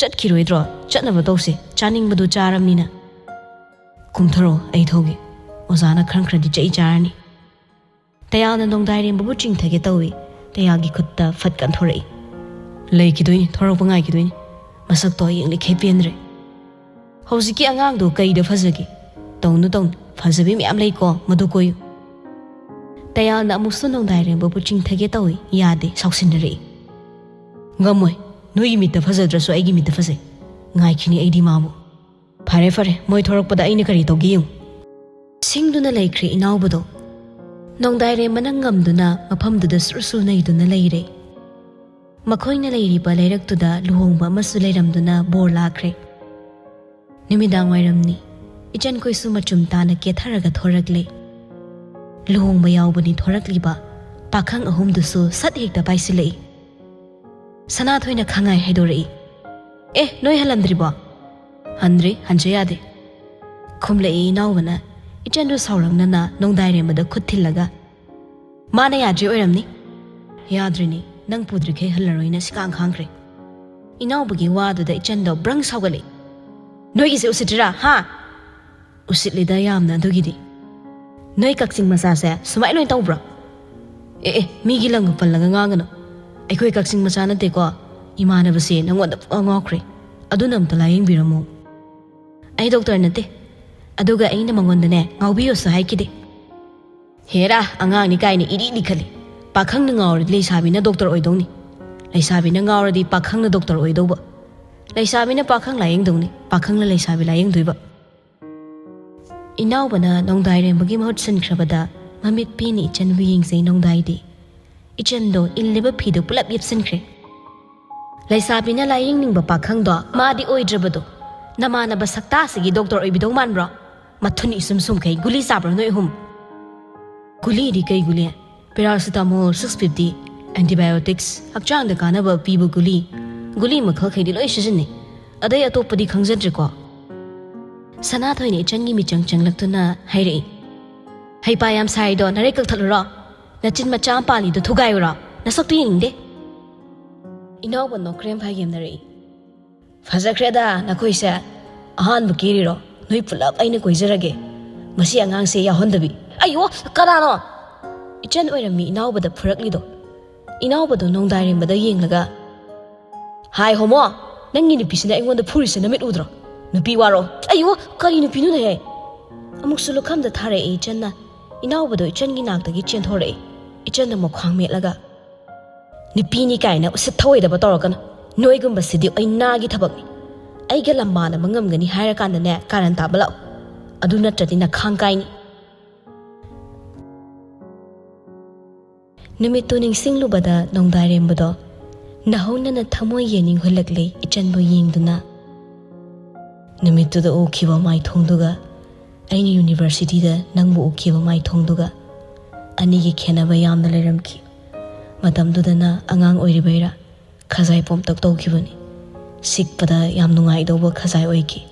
"ꯆꯠꯈꯤꯔꯣꯏꯗ꯭ꯔꯣ? ꯆꯠꯅꯕ ꯇꯧꯁꯦ, ꯆꯥꯅꯤꯡꯕꯗꯨ ꯆꯥꯔꯝꯅꯤꯅ꯫" "ꯀꯨꯝꯊꯔꯣ, ꯑꯩ ꯊꯧꯒꯦ꯫ ꯑꯣꯖꯥꯅ ꯈꯔ ꯈꯔꯗꯤ ꯆꯩ ꯆꯥꯔꯅꯤ꯫" ꯇꯌꯥꯜꯅ ꯅꯣꯡꯗꯥꯏꯔꯦꯝꯕꯕꯨ ꯆꯤꯡꯊꯒꯦ ꯇꯧꯏ꯫ ꯇꯌꯥꯜꯒꯤ ꯈꯨꯠꯇ ꯐꯠ ꯀꯟꯊꯣꯔꯛꯏ꯫ "ꯂꯩꯈꯤꯗꯣꯏꯅꯤ, ꯊꯣꯔꯛꯄ ꯉꯥꯏꯈꯤꯗꯣꯏꯅꯤ꯫ ꯃꯁꯛꯇꯣ ꯌꯦꯡꯂꯤꯈꯩ ꯄꯦꯟꯗ꯭ꯔꯦ꯫ ꯍꯧꯖꯤꯛꯀꯤ ꯑꯉꯥꯡꯗꯣ ꯀꯩꯗ ꯐꯖꯒꯦ? ꯇꯧꯅꯨ ꯇꯧꯅꯨ, ꯐꯖꯕꯤ ꯃꯌꯥꯝ ꯂꯩꯀꯣ, ꯃꯗꯨ ꯀꯣꯏꯌꯨ꯫" ꯇꯌꯥꯜꯅ ꯑꯃꯨꯛꯁꯨ ꯅꯣꯡꯗꯥꯏꯔꯦꯝꯕꯕꯨ ꯆꯤꯡꯊꯒꯦ ꯇꯧꯏ, ꯌꯥꯗꯦ, ꯁꯥꯎꯁꯤꯟꯅꯔꯛꯏ꯫ "ꯉꯝꯃꯣꯏ, ꯅꯣꯏꯒꯤ ꯃꯤꯠꯇ ꯐꯖꯗ꯭ꯔꯁꯨ ꯑꯩꯒꯤ ꯃꯤꯠꯇ ꯐꯖꯩ꯫ ꯉꯥꯏꯈꯤꯅꯤ ꯑꯩꯗꯤ ꯃꯥꯕꯨ꯫" "ꯐꯔꯦ ꯐꯔꯦ, ꯃꯣꯏ ꯊꯣꯔꯛꯄꯗ ꯑꯩꯅ ꯀꯔꯤ ꯇꯧꯒꯦ ꯌꯦꯡꯉꯨ꯫" ꯁꯤꯡꯗꯨꯅ ꯂꯩꯈ꯭ꯔꯦ ꯏꯅꯥꯎꯕꯗꯣ꯫ ꯅꯣꯡꯗꯥꯏꯔꯦꯝꯕꯅ ꯉꯝꯗꯨꯅ ꯃꯐꯝꯗꯨꯗ ꯁꯨꯔ ꯁꯨꯔ ꯅꯩꯗꯨꯅ ꯂꯩꯔꯦ꯫ ꯃꯈꯣꯏꯅ ꯂꯩꯔꯤꯕ ꯂꯩꯔꯛꯇꯨꯗ ꯂꯨꯍꯣꯡꯕ ꯑꯃꯁꯨ ꯂꯩꯔꯝꯗꯨꯅ ꯕꯣꯔ ꯂꯥꯛꯈ꯭ꯔꯦ꯫ ꯅꯨꯃꯤꯗꯥꯡ ꯋꯥꯏꯔꯝꯅꯤ꯫ ꯏꯆꯟꯈꯣꯏꯁꯨ ꯃꯆꯨꯝ ꯇꯥꯅ ꯀꯦꯊꯔꯒ ꯊꯣꯔꯛꯂꯦ꯫ ꯂꯨꯍꯣꯡꯕ ꯌꯥꯎꯕꯅꯤ ꯊꯣꯔꯛꯂꯤꯕ ꯄꯥꯈꯪ ꯑꯍꯨꯝꯗꯨꯁꯨ ꯁꯠ ꯍꯦꯛꯇ ꯄꯥꯏꯁꯤꯜꯂꯛꯏ꯫ ꯁꯅꯥꯊꯣꯏꯅ ꯈꯪꯉꯥꯏ ꯍꯥꯏꯗꯣꯔꯛꯏ꯫ "ꯑꯦ, ꯅꯣꯏ ꯍꯜꯂꯝꯗ꯭ꯔꯤꯕꯣ?" "ꯍꯟꯗ꯭ꯔꯤ, ꯍꯟꯖ ꯌꯥꯗꯦ," ꯈꯨꯝꯂꯛꯏ ꯏꯅꯥꯎꯕꯅ꯫ ꯏꯆꯟꯗꯨ ꯁꯥꯎꯔꯛꯅꯅ ꯅꯣꯡꯗꯥꯏꯔꯦꯝꯕꯗ ꯈꯨꯠ ꯊꯤꯜꯂꯒ, "ꯃꯥꯅ ꯌꯥꯗ꯭ꯔꯤ ꯑꯣꯏꯔꯝꯅꯤ꯫ ꯌꯥꯗ꯭ꯔꯤꯅꯤ, ꯅꯪ ꯄꯨꯗ꯭ꯔꯤꯈꯩ ꯍꯜꯂꯔꯣꯏꯅ ꯁꯤꯀꯥꯡ ꯈꯥꯡꯈ꯭ꯔꯦ꯫" ꯏꯅꯥꯎꯕꯒꯤ ꯋꯥꯗꯨꯗ ꯏꯆꯟꯗꯣ ꯕ꯭ꯔꯪ ꯁꯥꯎꯒꯠꯂꯛꯏ꯫ "ꯅꯣꯏꯒꯤꯁꯦ ꯎꯁꯤꯠꯇ꯭ꯔꯤꯔꯥ, ꯍꯥ?" "ꯎꯁꯤꯠꯂꯤꯗ ꯌꯥꯝꯅ ꯑꯗꯨꯒꯤꯗꯤ꯫ ꯅꯣꯏ ꯀꯛꯆꯤꯡ ꯃꯆꯥꯁꯦ ꯁꯨꯃꯥꯏ ꯂꯣꯏ ꯇꯧꯕ꯭ꯔꯣ?" "ꯑꯦ ꯑꯦ, ꯃꯤꯒꯤ ꯂꯝꯒ ꯄꯜꯂꯒ ꯉꯥꯡꯒꯅꯨ꯫ ꯑꯩꯈꯣꯏ ꯀꯛꯆꯤꯡ ꯃꯆꯥ ꯅꯠꯇꯦꯀꯣ꯫ ꯏꯃꯥꯟꯅꯕꯁꯦ ꯅꯪꯉꯣꯟꯗ ꯄꯨꯡꯉꯥꯎ ꯉꯥꯎꯈ꯭ꯔꯦ꯫ ꯑꯗꯨꯅ ꯑꯝꯇ ꯂꯥꯌꯦꯡꯕꯤꯔꯝꯃꯣ꯫" "ꯑꯩ ꯗꯣꯛꯇꯔ ꯅꯠꯇꯦ꯫ ꯑꯗꯨꯒ ꯑꯩꯅ ꯃꯉꯣꯟꯗꯅꯦ ꯉꯥꯎꯕꯤꯌꯣꯁꯨ ꯍꯥꯏꯈꯤꯗꯦ꯫" "ꯍꯦꯔꯥ, ꯑꯉꯥꯡꯅꯤ ꯀꯥꯏꯅ ꯏꯔꯤ ꯂꯤꯈꯠꯂꯤ꯫ ꯄꯥꯈꯪꯅ ꯉꯥꯎꯔꯗꯤ ꯂꯩꯁꯥꯕꯤꯅ ꯗꯣꯛꯇꯔ ꯑꯣꯏꯗꯧꯅꯤ꯫ ꯂꯩꯁꯥꯕꯤꯅ ꯉꯥꯎꯔꯗꯤ ꯄꯥꯈꯪꯅ ꯗꯣꯛꯇꯔ ꯑꯣꯏꯗꯧꯕ꯫ ꯂꯩꯁꯥꯕꯤꯅ ꯄꯥꯈꯪ ꯂꯥꯌꯦꯡꯗꯧꯅꯤ, ꯄꯥꯈꯪꯅ ꯂꯩꯁꯥꯕꯤ ꯂꯥꯌꯦꯡꯗꯣꯏꯕ꯫" ꯏꯅꯥꯎꯕꯅ ꯅꯣꯡꯗꯥꯏꯔꯦꯝꯕꯒꯤ ꯃꯍꯨꯠ ꯁꯤꯟꯈ꯭ꯔꯕꯗ ꯃꯃꯤꯠ ꯄꯦꯟꯅ ꯏꯆꯟꯕꯨ ꯌꯦꯡꯖꯩ ꯅꯣꯡꯗꯥꯏꯗꯤ꯫ ꯏꯆꯟꯗꯣ ꯏꯜꯂꯤꯕ ꯐꯤꯗꯨ ꯄꯨꯂꯞ ꯌꯦꯞꯁꯤꯟꯈ꯭ꯔꯦ꯫ "ꯂꯩꯁꯥꯕꯤꯅ ꯂꯥꯌꯦꯡꯅꯤꯡꯕ ꯄꯥꯈꯪꯗꯣ ꯃꯥꯗꯤ ꯑꯣꯏꯗ꯭ꯔꯕꯗꯣ꯫ ꯅꯃꯥꯟꯅꯕ ꯁꯛꯇꯥꯁꯤꯒꯤ ꯗꯣꯛꯇꯔ ꯑꯣꯏꯕꯤꯗꯧ ꯃꯥꯟꯕ꯭ꯔꯣ? ꯃꯊꯨꯟ ꯏꯁꯨꯝ ꯁꯨꯝꯈꯩ ꯒꯨꯂꯤ ꯆꯥꯕ꯭ꯔꯣ ꯅꯣꯏ ꯑꯍꯨꯝ?" "ꯒꯨꯂꯤꯗꯤ ꯀꯩ ꯒꯨꯂꯤ? Paracetamol six fifty, antibiotics, ꯍꯛꯆꯥꯡꯗ ꯀꯥꯟꯅꯕ ꯄꯤꯕ ꯒꯨꯂꯤ꯫ ꯒꯨꯂꯤ ꯃꯈꯜꯈꯩꯗꯤ ꯂꯣꯏ ꯁꯤꯖꯤꯟꯅꯩ꯫ ꯑꯗꯩ ꯑꯇꯣꯞꯄꯗꯤ ꯈꯪꯖꯗ꯭ꯔꯦꯀꯣ꯫" ꯁꯅꯥꯊꯣꯏꯅ ꯏꯆꯟꯒꯤ ꯃꯤꯆꯪ ꯆꯪꯂꯛꯇꯨꯅ ꯍꯥꯏꯔꯛꯏ꯫ "ꯍꯩꯄꯥ ꯌꯥꯝ ꯁꯥꯏꯗꯣ, ꯅꯔꯩ ꯀꯛꯊꯠꯂꯨꯔꯣ? ꯅꯆꯤꯟ ꯃꯆꯥ ꯑꯃ ꯄꯥꯜꯂꯤꯗꯣ ꯊꯨꯒꯥꯏꯔꯨꯔꯣ? ꯅꯁꯛꯇꯨ ꯌꯦꯡꯅꯤꯡꯗꯦ꯫" ꯏꯅꯥꯎꯕ ꯅꯣꯀ꯭ꯔꯦꯝ ꯐꯥꯏꯒꯦꯝꯅꯔꯛꯏ꯫ "ꯐꯖꯈ꯭ꯔꯦꯗ ꯅꯈꯣꯏꯁꯦ꯫ ꯑꯍꯥꯟꯕ ꯀꯦꯔꯤꯔꯣ? ꯅꯣꯏ ꯄꯨꯂꯞ ꯑꯩꯅ ꯀꯣꯏꯖꯔꯒꯦ꯫ ꯃꯁꯤ ꯑꯉꯥꯡꯁꯦ ꯌꯥꯎꯍꯟꯗꯕꯤ꯫" "ꯑꯌꯣ, ꯀꯅꯥꯅꯣ?" ꯏꯆꯟ ꯑꯣꯏꯔꯝꯃꯤ ꯏꯅꯥꯎꯕꯗ ꯐꯨꯔꯛꯂꯤꯗꯣ꯫ ꯏꯅꯥꯎꯕꯗꯣ ꯅꯣꯡꯗꯥꯏꯔꯦꯝꯕꯗ ꯌꯦꯡꯂꯒ, "ꯍꯥꯏ ꯍꯣꯃꯣ, ꯅꯪꯒꯤ ꯅꯨꯄꯤꯁꯤꯅ ꯑꯩꯉꯣꯟꯗ ꯐꯨꯔꯤꯁꯦ ꯅꯃꯤꯠ ꯎꯗ꯭ꯔꯣ? ꯅꯨꯄꯤ ꯋꯥꯔꯣ꯫" "ꯑꯌꯣ, ꯀꯔꯤ ꯅꯨꯄꯤꯅꯣꯅꯦꯍꯦ?" ꯑꯃꯨꯛꯁꯨ ꯂꯨꯈꯝꯗ ꯊꯥꯔꯛꯑꯦ ꯏꯆꯟꯅ꯫ ꯏꯅꯥꯎꯕꯗꯣ ꯏꯆꯟꯒꯤ ꯅꯥꯛꯇꯒꯤ ꯆꯦꯟꯊꯣꯔꯛꯑꯦ꯫ ꯏꯆꯟꯅ ꯃꯈ꯭ꯋꯥꯡ ꯃꯦꯠꯂꯒ, "ꯅꯨꯄꯤꯅꯤ ꯀꯥꯏꯅ ꯎꯁꯤꯠ ꯊꯑꯣꯏꯗꯕ ꯇꯧꯔꯛꯀꯅꯨ꯫ ꯅꯣꯏꯒꯨꯝꯕꯁꯤꯗꯤ ꯑꯩ ꯅꯥꯒꯤ ꯊꯕꯛꯅꯤ꯫ ꯑꯩꯒ ꯂꯝꯕꯥꯅꯕ ꯉꯝꯒꯅꯤ ꯍꯥꯏꯔꯀꯥꯟꯗꯅꯦ ꯀꯥꯔꯟ ꯇꯥꯕ ꯂꯥꯛꯑꯣ꯫ ꯑꯗꯨ ꯅꯠꯇ꯭ꯔꯗꯤ ꯅꯈꯥꯡ ꯀꯥꯏꯅꯤ꯫" ꯅꯨꯃꯤꯠꯇꯨ ꯅꯤꯡꯁꯤꯡꯂꯨꯕꯗ ꯅꯣꯡꯗꯥꯏꯔꯦꯝꯕꯗꯣ ꯅꯧꯍꯧꯅꯅ ꯊꯃꯣꯏ ꯌꯦꯡꯅꯤꯡꯍꯜꯂꯛꯂꯦ ꯏꯆꯟꯕꯨ ꯌꯦꯡꯗꯨꯅ꯫ ꯅꯨꯃꯤꯠꯇꯨꯗ ꯎꯈꯤꯕ ꯃꯥꯏꯊꯣꯡꯗꯨꯒ ꯑꯩꯅ ꯌꯨꯅꯤꯚꯔꯁꯤꯇꯤꯗ ꯅꯪꯕꯨ ꯎꯈꯤꯕ ꯃꯥꯏꯊꯣꯡꯗꯨꯒ ꯑꯅꯤꯒꯤ ꯈꯦꯠꯅꯕ ꯌꯥꯝꯅ ꯂꯩꯔꯝꯈꯤ꯫ ꯃꯇꯝꯗꯨꯗꯅ ꯑꯉꯥꯡ ꯑꯣꯏꯔꯤꯕꯩꯔꯥ ꯈꯖꯥꯏ ꯄꯣꯝꯇꯛ ꯇꯧꯈꯤꯕꯅꯤ꯫ ꯁꯤꯛꯄꯗ ꯌꯥꯝ ꯅꯨꯡꯉꯥꯏꯗꯧꯕ ꯈꯖꯥꯏ ꯑꯣꯏꯈꯤ꯫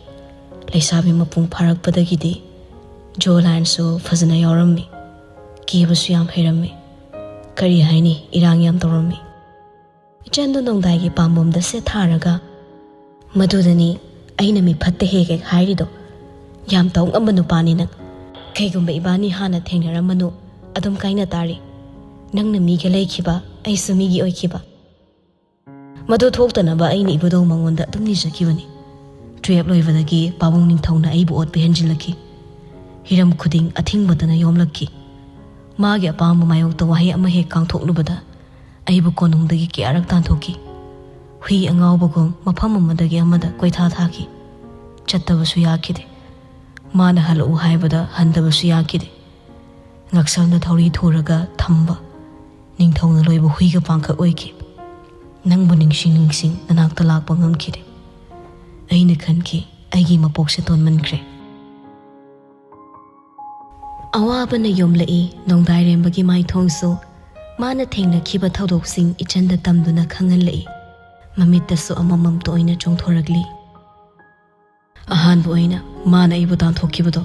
ꯂꯩꯁꯥꯕꯤ ꯃꯄꯨꯡ ꯐꯥꯔꯛꯄꯗꯒꯤꯗꯤ ꯖꯣ ꯂꯥꯏꯟꯁꯨ ꯐꯖꯅ ꯌꯥꯎꯔꯝꯃꯤ꯫ ꯀꯦꯕꯁꯨ ꯌꯥꯝ ꯍꯩꯔꯝꯃꯤ꯫ ꯀꯔꯤ ꯍꯥꯏꯅꯤ, ꯏꯔꯥꯡ ꯌꯥꯝ ꯇꯧꯔꯝꯃꯤ꯫ ꯏꯆꯟꯗꯨ ꯅꯣꯡꯗꯥꯏꯒꯤ ꯄꯥꯝꯕꯣꯝꯗ ꯁꯦꯠꯊꯥꯔꯒ, "ꯃꯗꯨꯗꯅꯤ ꯑꯩꯅ ꯃꯤ ꯐꯠꯇ ꯍꯦꯛ ꯍꯦꯛ ꯍꯥꯏꯔꯤꯗꯣ꯫ ꯌꯥꯝ ꯇꯧ ꯉꯝꯕ ꯅꯨꯄꯥꯅꯤ ꯅꯪ꯫ ꯀꯩꯒꯨꯝꯕ ꯏꯕꯥꯅꯤ ꯍꯥꯟꯅ ꯊꯦꯡꯅꯔꯝꯃꯅꯨ, ꯑꯗꯨꯝ ꯀꯥꯏꯅ ꯇꯥꯔꯤ꯫ ꯅꯪꯅ ꯃꯤꯒ ꯂꯩꯈꯤꯕ, ꯑꯩꯁꯨ ꯃꯤꯒꯤ ꯑꯣꯏꯈꯤꯕ꯫ ꯃꯗꯨ ꯊꯣꯛꯇꯅꯕ ꯑꯩꯅ ꯏꯕꯨꯙꯧ ꯃꯉꯣꯟꯗ ꯑꯗꯨꯝ ꯅꯤꯖꯈꯤꯕꯅꯤ꯫ ꯇꯨꯌꯦꯜꯞ ꯂꯣꯏꯕꯗꯒꯤ ꯄꯥꯕꯨꯡ ꯅꯤꯡꯊꯧꯅ ꯑꯩꯕꯨ ꯑꯣꯠꯄ ꯍꯦꯟꯖꯤꯜꯂꯛꯈꯤ꯫ ꯍꯤꯔꯝ ꯈꯨꯗꯤꯡ ꯑꯊꯤꯡꯕꯇꯅ ꯌꯣꯝꯂꯛꯈꯤ꯫ ꯃꯥꯒꯤ ꯑꯄꯥꯝꯕ ꯃꯥꯌꯣꯛꯇ ꯋꯥꯍꯩ ꯑꯃ ꯍꯦꯛ ꯀꯥꯡꯊꯣꯛꯂꯨꯕꯗ ꯑꯩꯕꯨ ꯀꯣꯅꯨꯡꯗꯒꯤ ꯀꯌꯥꯔꯛ ꯇꯥꯟꯊꯣꯛꯈꯤ꯫ ꯍꯨꯏ ꯑꯉꯥꯎꯕꯒꯨꯝ ꯃꯐꯝ ꯑꯃꯗꯒꯤ ꯑꯃꯗ ꯀꯣꯏꯊꯥ ꯊꯥꯈꯤ꯫ ꯆꯠꯇꯕꯁꯨ ꯌꯥꯈꯤꯗꯦ꯫ ꯃꯥꯅ ꯍꯜꯂꯛꯎ ꯍꯥꯏꯕꯗ ꯍꯟꯗꯕꯁꯨ ꯌꯥꯈꯤꯗꯦ꯫ ꯉꯛꯁꯝꯗ ꯊꯧꯔꯤ ꯊꯨꯔꯒ ꯊꯝꯕ ꯅꯤꯡꯊꯧꯅ ꯂꯣꯏꯕ ꯍꯨꯏꯒ ꯄꯥꯡꯈꯛ ꯑꯣꯏꯈꯤ꯫ ꯅꯪꯕꯨ ꯅꯤꯡꯁꯤꯡ ꯅꯤꯡꯁꯤꯡ ꯅꯅꯥꯛꯇ ꯂꯥꯛꯄ ꯉꯝꯈꯤꯗꯦ꯫ ꯑꯩꯅ ꯈꯟꯈꯤ, ꯑꯩꯒꯤ ꯃꯄꯣꯛꯁꯦ ꯇꯣꯟꯃꯟꯈ꯭ꯔꯦ꯫ ꯑꯋꯥꯕꯅ ꯌꯣꯝꯂꯛꯏ ꯅꯣꯡꯗꯥꯏꯔꯦꯝꯕꯒꯤ ꯃꯥꯏꯊꯣꯡꯁꯨ꯫ ꯃꯥꯅ ꯊꯦꯡꯅꯈꯤꯕ ꯊꯧꯗꯣꯛꯁꯤꯡ ꯏꯆꯟꯗ ꯇꯝꯗꯨꯅ ꯈꯪꯍꯜꯂꯛꯏ꯫ ꯃꯃꯤꯠꯇꯁꯨ ꯑꯃꯃꯝꯇ ꯑꯣꯏꯅ ꯆꯣꯡꯊꯣꯔꯛꯂꯤ꯫ ꯑꯍꯥꯟꯕ ꯑꯣꯏꯅ ꯃꯥꯅ ꯑꯩꯕꯨ ꯇꯥꯟꯊꯣꯛꯈꯤꯕꯗꯣ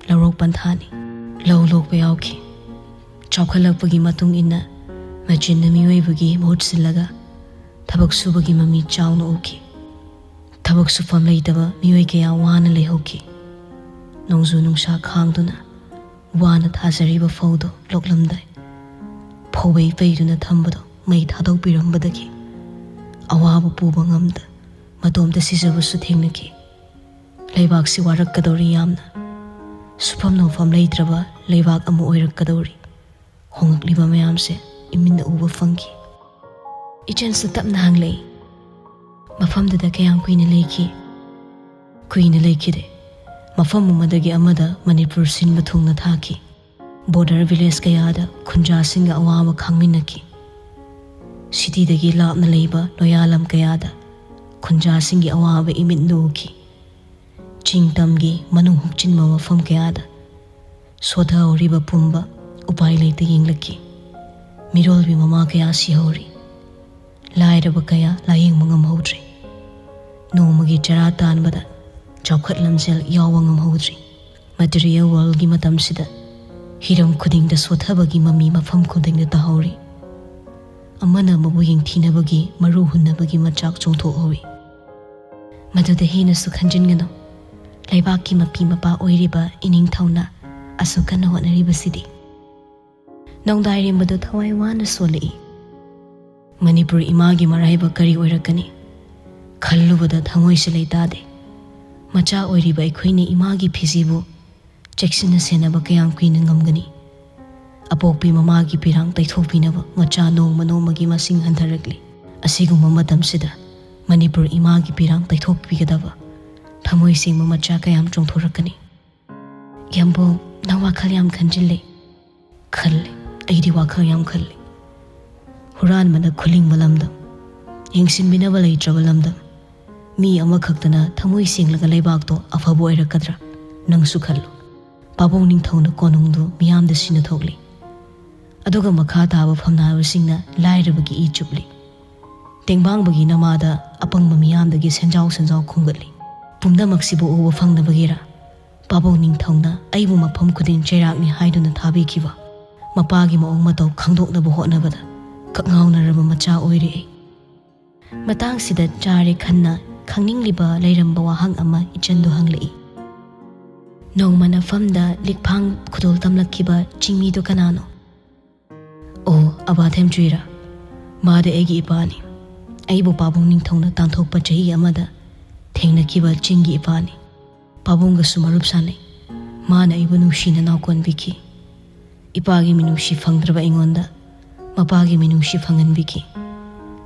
ꯂꯧꯔꯣꯛ ꯄꯟꯊꯥꯅꯤ꯫ ꯂꯧ ꯂꯣꯛꯄ ꯌꯥꯎꯈꯤ꯫ ꯆꯥꯎꯈꯠꯂꯛꯄꯒꯤ ꯃꯇꯨꯡ ꯏꯟꯅ ꯃꯦꯆꯤꯟꯅ ꯃꯤꯑꯣꯏꯕꯒꯤ ꯃꯍꯨꯠ ꯁꯤꯜꯂꯒ ꯊꯕꯛ ꯁꯨꯕꯒꯤ ꯃꯃꯤ ꯆꯥꯎꯅ ꯎꯈꯤ꯫ ꯊꯕꯛ ꯁꯨꯐꯝ ꯂꯩꯇꯕ ꯃꯤꯑꯣꯏ ꯀꯌꯥ ꯋꯥꯅ ꯂꯩꯍꯧꯈꯤ꯫ ꯅꯣꯡꯖꯨ ꯅꯨꯡꯁꯥ ꯈꯥꯡꯗꯨꯅ ꯋꯥꯅ ꯊꯥꯖꯔꯤꯕ ꯐꯧꯗꯣ ꯂꯣꯛꯂꯝꯗꯥꯏ, ꯐꯧꯕꯩ ꯄꯩꯗꯨꯅ ꯊꯝꯕꯗꯣ ꯃꯩ ꯊꯥꯗꯣꯛꯄꯤꯔꯝꯕꯗꯒꯤ ꯑꯋꯥꯕ ꯄꯨꯕ ꯉꯝꯗ ꯃꯇꯣꯝꯇ ꯁꯤꯖꯕꯁꯨ ꯊꯦꯡꯅꯈꯤ꯫ ꯂꯩꯕꯥꯛꯁꯤ ꯋꯥꯔꯛꯀꯗꯧꯔꯤ ꯌꯥꯝꯅ꯫ ꯁꯨꯐꯝ ꯅꯣꯝꯐꯝ ꯂꯩꯇ꯭ꯔꯕ ꯂꯩꯕꯥꯛ ꯑꯃ ꯑꯣꯏꯔꯛꯀꯗꯧꯔꯤ꯫ ꯍꯣꯡꯂꯛꯂꯤꯕ ꯃꯌꯥꯝꯁꯦ ꯏꯃꯤꯠꯅ ꯎꯕ ꯐꯪꯈꯤ꯫ ꯏꯆꯟꯁꯨ ꯇꯞꯅ ꯍꯪꯂꯛꯏ, "ꯃꯐꯝꯗꯨꯗ ꯀꯌꯥꯝ ꯀꯨꯏꯅ ꯂꯩꯈꯤ?" "ꯀꯨꯏꯅ ꯂꯩꯈꯤꯗꯦ꯫ ꯃꯐꯝ ꯑꯃꯗꯒꯤ ꯑꯃꯗ ꯃꯅꯤꯄꯨꯔ ꯁꯤꯟꯕ ꯊꯨꯡꯅ ꯊꯥꯈꯤ꯫ ꯕꯣꯔꯗꯔ ꯚꯤꯂꯦꯖ ꯀꯌꯥꯗ ꯈꯨꯟꯖꯥꯁꯤꯡꯒꯤ ꯑꯋꯥꯕ ꯈꯪꯃꯤꯟꯅꯈꯤ꯫ ꯁꯤꯇꯤꯗꯒꯤ ꯂꯥꯞꯅ ꯂꯩꯕ ꯂꯣꯌꯥ ꯂꯝ ꯀꯌꯥꯗ ꯈꯨꯟꯖꯥꯁꯤꯡꯒꯤ ꯑꯋꯥꯕ ꯏꯃꯤꯠꯅ ꯎꯈꯤ꯫ ꯆꯤꯡ ꯇꯝꯒꯤ ꯃꯅꯨꯡ ꯍꯨꯛꯆꯤꯟꯕ ꯃꯐꯝ ꯀꯌꯥꯗ ꯁꯣꯊꯍꯧꯔꯤꯕ ꯄꯨꯝꯕ ꯎꯄꯥꯏ ꯂꯩꯇ ꯌꯦꯡꯂꯛꯈꯤ꯫ ꯃꯤꯔꯣꯜꯕꯤ ꯃꯃꯥ ꯀꯌꯥ ꯁꯤꯍꯧꯔꯤ꯫ ꯂꯥꯏꯔꯕ ꯀꯌꯥ ꯂꯥꯌꯦꯡꯕ ꯉꯝꯍꯧꯗ꯭ꯔꯦ꯫ ꯅꯣꯡꯃꯒꯤ ꯆꯔꯥ ꯇꯥꯟꯕꯗ ꯆꯥꯎꯈꯠ ꯂꯝꯖꯦꯜ ꯌꯥꯎꯕ ꯉꯝꯍꯧꯗ꯭ꯔꯤ꯫ ꯃꯦꯇꯔꯤꯌꯦꯜ ꯋꯥꯔꯜꯒꯤ ꯃꯇꯝꯁꯤꯗ ꯍꯤꯔꯝ ꯈꯨꯗꯤꯡꯗ ꯁꯣꯊꯕꯒꯤ ꯃꯃꯤ ꯃꯐꯝ ꯈꯨꯗꯤꯡꯗ ꯇꯥꯍꯧꯔꯤ꯫ ꯑꯃꯅ ꯑꯃꯕꯨ ꯌꯦꯡꯊꯤꯅꯕꯒꯤ, ꯃꯔꯨ ꯍꯨꯟꯅꯕꯒꯤ ꯃꯆꯥꯛ ꯆꯣꯡꯊꯣꯛꯍꯧꯔꯤ꯫ ꯃꯗꯨꯗ ꯍꯦꯟꯅꯁꯨ ꯈꯟꯖꯤꯟꯒꯅꯨ꯫ ꯂꯩꯕꯥꯛꯀꯤ ꯃꯄꯤ ꯃꯄꯥ ꯑꯣꯏꯔꯤꯕ ꯏꯅꯤꯡꯊꯧꯅ ꯑꯁꯨꯛ ꯀꯟꯅ ꯍꯣꯠꯅꯔꯤꯕꯁꯤꯗꯤ꯫ ꯅꯣꯡꯗꯥꯏꯔꯦꯝꯕꯗꯨ ꯊꯋꯥꯏ ꯋꯥꯅ ꯁꯣꯜꯂꯛꯏ꯫ ꯃꯅꯤꯄꯨꯔ ꯏꯃꯥꯒꯤ ꯃꯔꯥꯏꯕꯛ ꯀꯔꯤ ꯑꯣꯏꯔꯛꯀꯅꯤ? ꯈꯜꯂꯨꯕꯗ ꯊꯃꯣꯏꯁꯦ ꯂꯩꯇꯥꯗꯦ꯫ ꯃꯆꯥ ꯑꯣꯏꯔꯤꯕ ꯑꯩꯈꯣꯏꯅ ꯏꯃꯥꯒꯤ ꯐꯤꯖꯤꯕꯨ ꯆꯦꯛꯁꯤꯟꯅ ꯁꯦꯟꯅꯕ ꯀꯌꯥꯝ ꯀꯨꯏꯅ ꯉꯝꯒꯅꯤ? ꯑꯄꯣꯛꯄꯤ ꯃꯃꯥꯒꯤ ꯄꯤꯔꯥꯡ ꯇꯩꯊꯣꯛꯄꯤꯅꯕ ꯃꯆꯥ ꯅꯣꯡꯃ ꯅꯣꯡꯃꯒꯤ ꯃꯁꯤꯡ ꯍꯟꯊꯔꯛꯂꯤ꯫ ꯑꯁꯤꯒꯨꯝꯕ ꯃꯇꯝꯁꯤꯗ ꯃꯅꯤꯄꯨꯔ ꯏꯃꯥꯒꯤ ꯄꯤꯔꯥꯡ ꯇꯩꯊꯣꯛꯄꯤꯒꯗꯕ ꯊꯃꯣꯏ ꯁꯦꯡꯕ ꯃꯆꯥ ꯀꯌꯥꯝ ꯆꯣꯡꯊꯣꯔꯛꯀꯅꯤ꯫ ꯌꯥꯝꯕꯨꯡ, ꯅꯪ ꯋꯥꯈꯜ ꯌꯥꯝ ꯈꯟꯖꯤꯜꯂꯦ꯫ ꯈꯜꯂꯦ, ꯑꯩꯗꯤ ꯋꯥꯈꯜ ꯌꯥꯝ ꯈꯜꯂꯦ꯫ ꯍꯨꯔꯥꯟꯕꯅ ꯈꯨꯂꯤꯡꯕ ꯂꯝꯗꯝ, ꯌꯦꯡꯁꯤꯟꯕꯤꯅꯕ ꯂꯩꯇ꯭ꯔꯕ ꯂꯝꯗꯝ, ꯃꯤ ꯑꯃꯈꯛꯇꯅ ꯊꯃꯣꯏ ꯁꯦꯡꯂꯒ ꯂꯩꯕꯥꯛꯇꯣ ꯑꯐꯕ ꯑꯣꯏꯔꯛꯀꯗ꯭ꯔꯥ? ꯅꯪꯁꯨ ꯈꯜꯂꯨ꯫ ꯄꯥꯕꯨꯡ ꯅꯤꯡꯊꯧꯅ ꯀꯣꯅꯨꯡꯗꯨ ꯃꯤꯌꯥꯝꯗ ꯁꯤꯟꯅꯊꯣꯛꯂꯤ꯫ ꯑꯗꯨꯒ ꯃꯈꯥ ꯇꯥꯕ ꯐꯝꯅꯥꯏꯕꯁꯤꯡꯅ ꯂꯥꯏꯔꯕꯒꯤ ꯏ ꯆꯨꯞꯂꯤ꯫ ꯇꯦꯡꯕꯥꯡꯕꯒꯤ ꯅꯃꯥꯗ ꯑꯄꯪꯕ ꯃꯤꯌꯥꯝꯗꯒꯤ ꯁꯦꯟꯖꯥꯎ ꯁꯦꯟꯖꯥꯎ ꯈꯣꯝꯒꯠꯂꯤ꯫ ꯄꯨꯝꯅꯃꯛꯁꯤꯕꯨ ꯎꯕ ꯐꯪꯅꯕꯒꯤꯔꯥ ꯄꯥꯕꯨꯡ ꯅꯤꯡꯊꯧꯅ ꯑꯩꯕꯨ ꯃꯐꯝ ꯈꯨꯗꯤꯡ ꯆꯩꯔꯥꯛꯅꯤ ꯍꯥꯏꯗꯨꯅ ꯊꯥꯕꯤꯈꯤꯕ? ꯃꯄꯥꯒꯤ ꯃꯑꯣꯡ ꯃꯇꯧ ꯈꯪꯗꯣꯛꯅꯕ ꯍꯣꯠꯅꯕꯗ ꯀꯛꯉꯥꯎꯅꯔꯕ ꯃꯆꯥ ꯑꯣꯏꯔꯦ ꯑꯩ꯫ ꯃꯇꯥꯡꯁꯤꯗ ꯆꯥꯔꯦ ꯈꯟꯅ ꯈꯪꯅꯤꯡꯂꯤꯕ ꯂꯩꯔꯝꯕ ꯋꯥꯍꯪ ꯑꯃ ꯏꯆꯟꯗꯨ ꯍꯪꯂꯛꯏ꯫ ꯅꯣꯡꯃ ꯅꯐꯝꯗ ꯂꯤꯛꯐꯥꯡ ꯈꯨꯗꯣꯜ ꯇꯝꯂꯛꯈꯤꯕ ꯆꯤꯡꯃꯤꯗꯨ ꯀꯅꯥꯅꯣ? ꯑꯣ, ꯑꯕꯥ ꯊꯦꯝꯆꯨꯏꯔꯥ? ꯃꯥꯗꯤ ꯑꯩꯒꯤ ꯏꯄꯥꯅꯤ꯫ ꯑꯩꯕꯨ ꯄꯥꯕꯨꯡ ꯅꯤꯡꯊꯧꯅ ꯇꯥꯟꯊꯣꯛꯄ ꯆꯍꯤ ꯑꯃꯗ ꯊꯦꯡꯅꯈꯤꯕ ꯆꯤꯡꯒꯤ ꯏꯄꯥꯅꯤ꯫ ꯄꯥꯕꯨꯡꯒꯁꯨ ꯃꯔꯨꯞ ꯁꯥꯟꯅꯩ꯫ ꯃꯥꯅ ꯑꯩꯕꯨ ꯅꯨꯡꯁꯤꯅ ꯅꯥꯎꯀꯣꯟꯕꯤꯈꯤ꯫ ꯏꯄꯥꯒꯤ ꯃꯤꯅꯨꯡꯁꯤ ꯐꯪꯗ꯭ꯔꯕ ꯑꯩꯉꯣꯟꯗ ꯃꯄꯥꯒꯤ ꯃꯤꯅꯨꯡꯁꯤ ꯐꯪꯍꯟꯕꯤꯈꯤ꯫